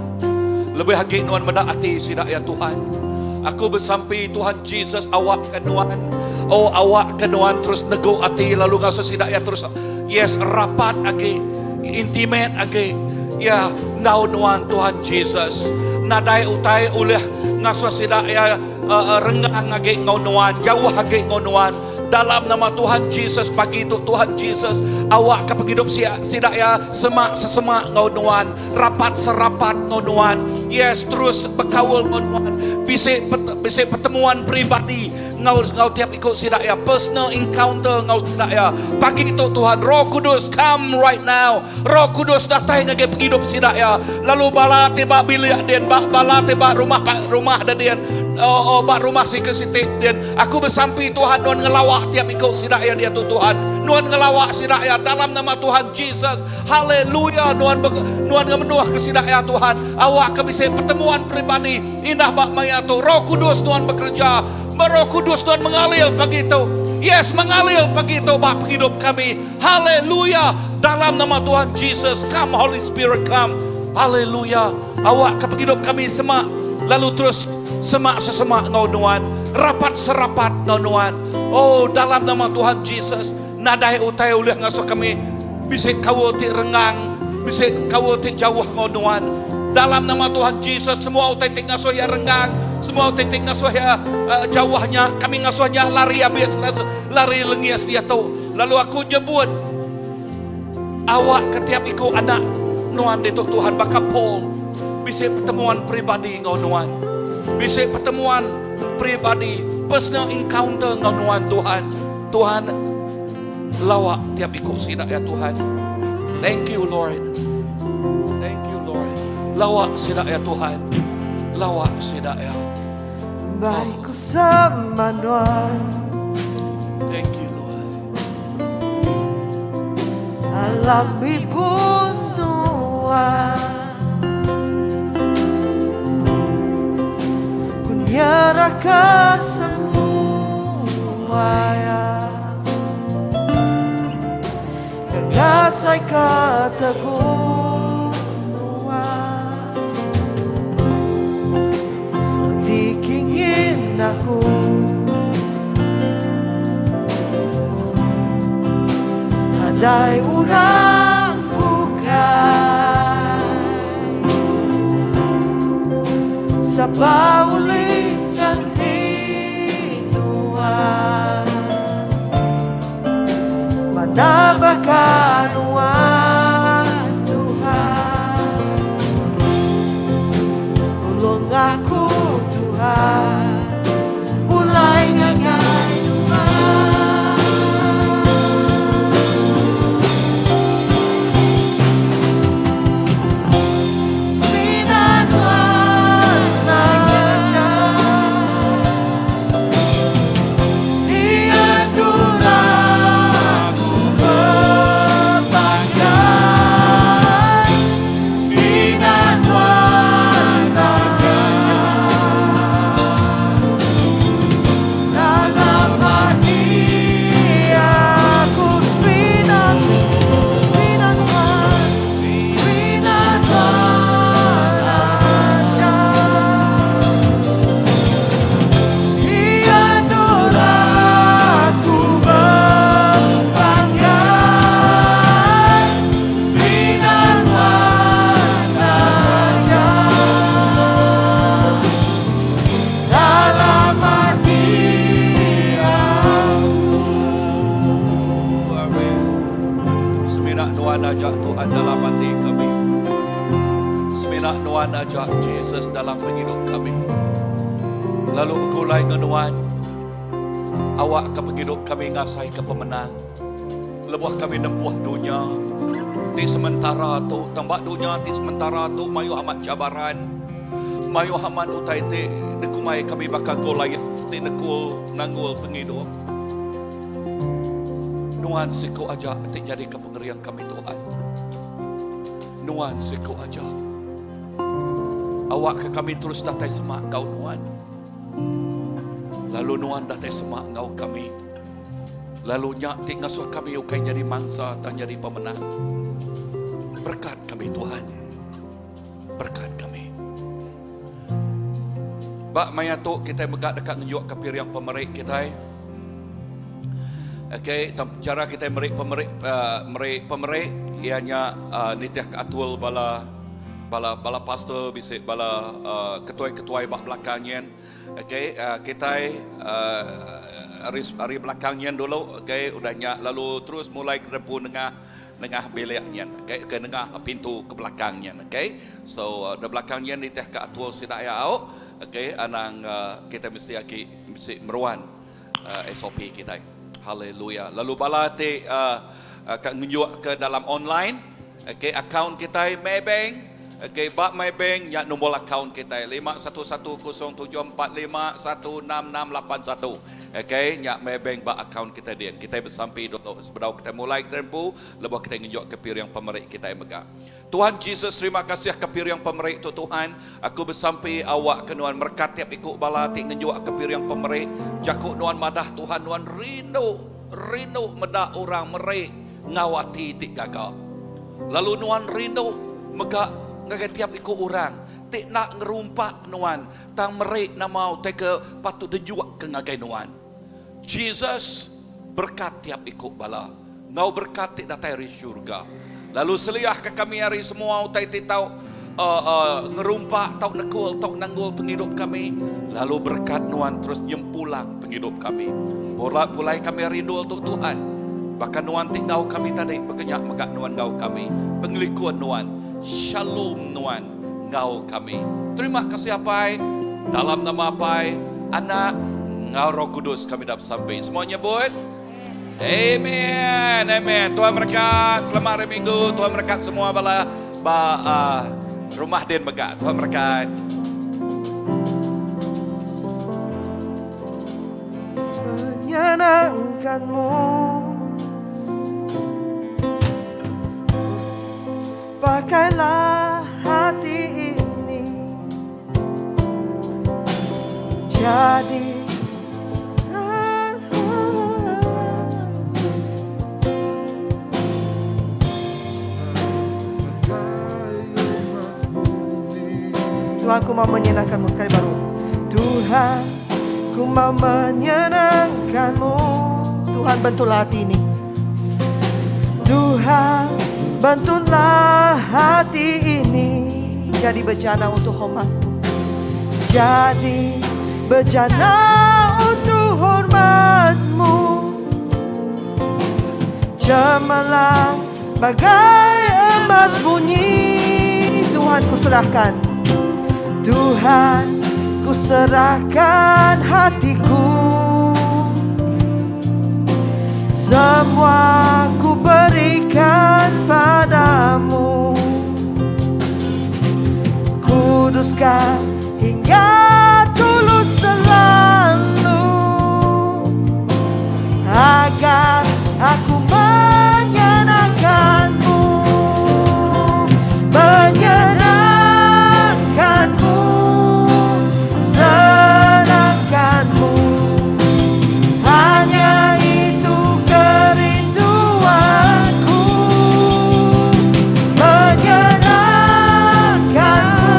Lebih agi nuan meda ati sida ya Tuhan. Aku besampi Tuhan Jesus awak ke nuan. Oh awak ke nuan terus negu ati lalu ngasuh sida ya terus yes rapat agi intimate agi ya enggau nuan Tuhan Jesus. Nadai utai ulih ngasuh sida ya renggang agi enggau nuan, jauh agi enggau nuan. Dalam nama Tuhan Jesus pagi tu Tuhan Jesus awak ke pengidup sida ya semak sesemak enggau nuan, rapat serapat enggau nuan. Yes terus bekaul enggau nuan. Bisi bisi pertemuan peribadi enggau enggau tiap iku sida ya, personal encounter enggau sida ya. Pagi tu Tuhan Roh Kudus come right now. Roh Kudus datai ngagai pengidup sida ya. Lalu bala ti ba bilik din, ba bala ti ba rumah rumah da din, oh, oh ba rumah sike siti din. Aku besampi Tuhan nuan ngelawa tiap iku sida ya diatu Tuhan. Nuan ngelawa sida ya dalam nama Tuhan Jesus. Haleluya nuan nuan ngemenuh ke sida ya Tuhan. Awak ke bisi pertemuan peribadi indah ba maya tu. Roh Kudus nuan bekerja. Roh Kudus nuan mengalir pagi tu. Yes, mengalir pagi tu ba penghidup kami. Haleluya dalam nama Tuhan Jesus. Come Holy Spirit come. Haleluya. Awak ke penghidup kami semak lalu terus semak sesemak enggau nuan, rapat serapat enggau nuan. Oh dalam nama Tuhan Jesus, nadai utai ulih ngasuh kami bisi kaul ti renggang, bisi kaul ti jauh enggau nuan. Dalam nama Tuhan Jesus, semua utai ti ngasuh iya renggang, semua utai ti ngasuh iya uh, jauh nya, kami ngasuh nya lari habis, lari lengis diatu. Lalu aku nyebut, Awak ke tiap iku anak nuan ditu Tuhan baka Paul, bisi pertemuan peribadi enggau nuan. Bisi pertemuan peribadi, personal encounter enggau nuan Tuhan. Tuhan, lawa tiap iku sida ya Tuhan. Thank you Lord. Thank you Lord. Lawa sida ya Tuhan. Lawa sida ya. Bai ku sama nuan. Thank you Lord. Alam ibun nuan. Ku nyerah ke semua ya. Ngasai ke teguh nuan. Dikingin aku. Nadai orang bukai Sapa ulih nganti nuan Mana baka nuan Tuhan Tulung aku Tuhan Pulai ngagai nuan. Semina nuan aja Ti endur aku bepanggai Semina nuan aja Dalam ati aku semina semina nuan semina nuan aja Ti endur aku bepanggai Semina nuan aja Dalam ati aku. Amin. Semina nuan aja Tuhan dalam ati kami. Semina nuan aja Jesus dalam pengidup kami. Lalu begulai enggau nuan. Awak ke pengidup kami ngasai ke pemenang. Lebuh kami nempuh dunya ti sementara tu, tang ba dunya ti sementara tu mayuh amat cabaran, mayuh amat utai ti dikumbai kami baka Goliath ti nekul nanggul pengidup. Nuan siku aja ti nyadika pengering kami Tuhan. Nuan siku aja. Awakka kami terus datai semak enggau Nuan. Lalu Nuan datai semak enggau kami. Lalu nya ti ngasuh kami ukai nyadi mangsa tang nyadi pemenang. Berekat kami Tuhan. Berekat kami. Ba maya tu kitai mega deka ngenjukka piring pemeri kitai. Okey, cara kitai meri pemeri uh, meri pemeri iya nya uh, nitihka atur bala bala bala pastor bisi bala uh, ketuai-ketuai ba belakang nyin. Okey, kitai ari ari belakang nyin dulu, okey, udah nya lalu terus mulai ke dempu nengah nengah bilik nyin, okey, ke nengah pintu ke belakang nyin, okey. So da belakang nyin nitih ka atur sida iya au, okey, anang kitai mesti agi bisi meruan SOP kitai. Haleluya. Lalu bala ti ka ngenjuk ke dalam online, okey, akaun kitai Maybank Okey, ba Maybank nya nombor akaun kitai 511074516681. Okey, nya Maybank ba akaun kitai din. Kitai besampi dulu sebedau kitai mulai kitai empu lebuh kitai ngenjuk ke piring pemeri kitai mega. Tuhan Jesus terima kasih ke piring pemeri tu Tuhan. Aku besampi awak ke nuan merekat tiap iku bala ti ngenjuk ke piring pemeri. Jaku nuan madah Tuhan nuan rindu rindu meda orang meri enggau ati ti gaga. Lalu nuan rindu mega ngagai tiap iku orang ti enda ngerumpak nuan tang meri nama utai ke patut dijuka ngagai nuan. Jesus berekat tiap iku bala enggau berekat ti datai ari syurga. Lalu seliahka kami ari semua utai ti tau ngerumpak, tau nekul, tau nanggul pengidup kami, lalu berekat nuan terus nyempulang pengidup kami. Pulai kami ari endul tu Tuhan, baka nuan ti enggau kami tadi, baka nya mega nuan enggau kami. Pengelikun nuan, shalom nuan enggau kami. Terima kasih Apai, dalam nama Apai, Anak, enggau Roh Kudus kami dah besampi. Semua nyebut Amen. Amen. Tuhan berkat. Selamat hari Minggu. Tuhan berkat semua bala ba uh, rumah din mega. Tuhan berkat. Menyenangkanmu Pakailah hati ini Jadi Tuhan ku mau menyenangkanmu sekali baru Tuhan ku mau menyenangkanmu Tuhan bentuklah hati ini. Tuhan, bantulah hati ini jadi bejana untuk hormatmu. Jadi bejana untuk hormatmu. Cemerlang bagai emas murni. Tuhan ku serahkan. Tuhan ku serahkan hatiku. Semua ku berikan padamu. Kuduskan hingga tulus selalu, agar aku menyenangkanmu, menyenangkanmu, senangkanmu. Hanya itu kerinduanku, menyenangkanmu,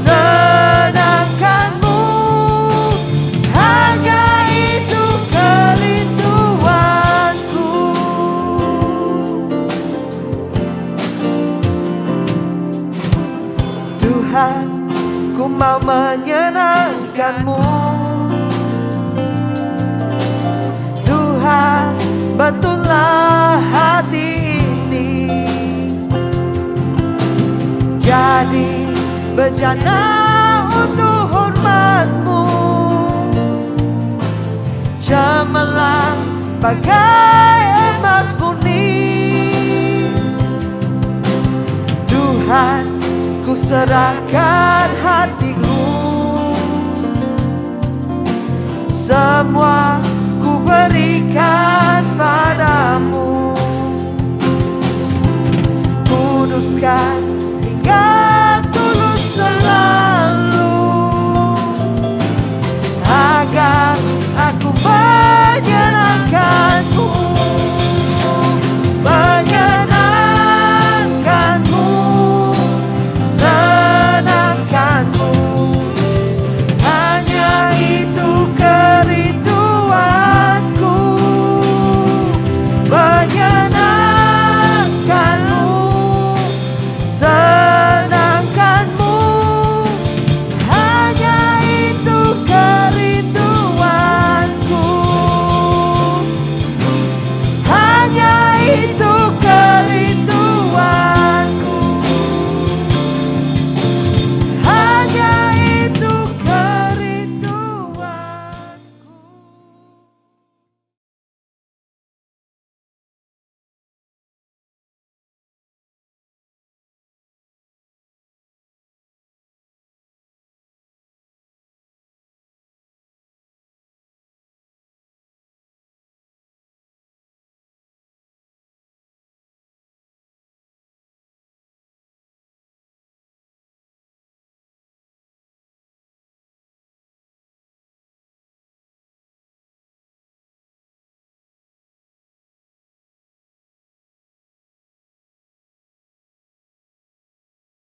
senangkanmu. Hanya itu kerinduanku. Tuhan, ku mau menyenangkanmu. Tuhan, betullah hati ini jadi bejana untuk hormatmu, cemerlang bagai emas murni. Tuhan, ku serahkan hatiku, semua ku berikan padamu. Kuduskan hingga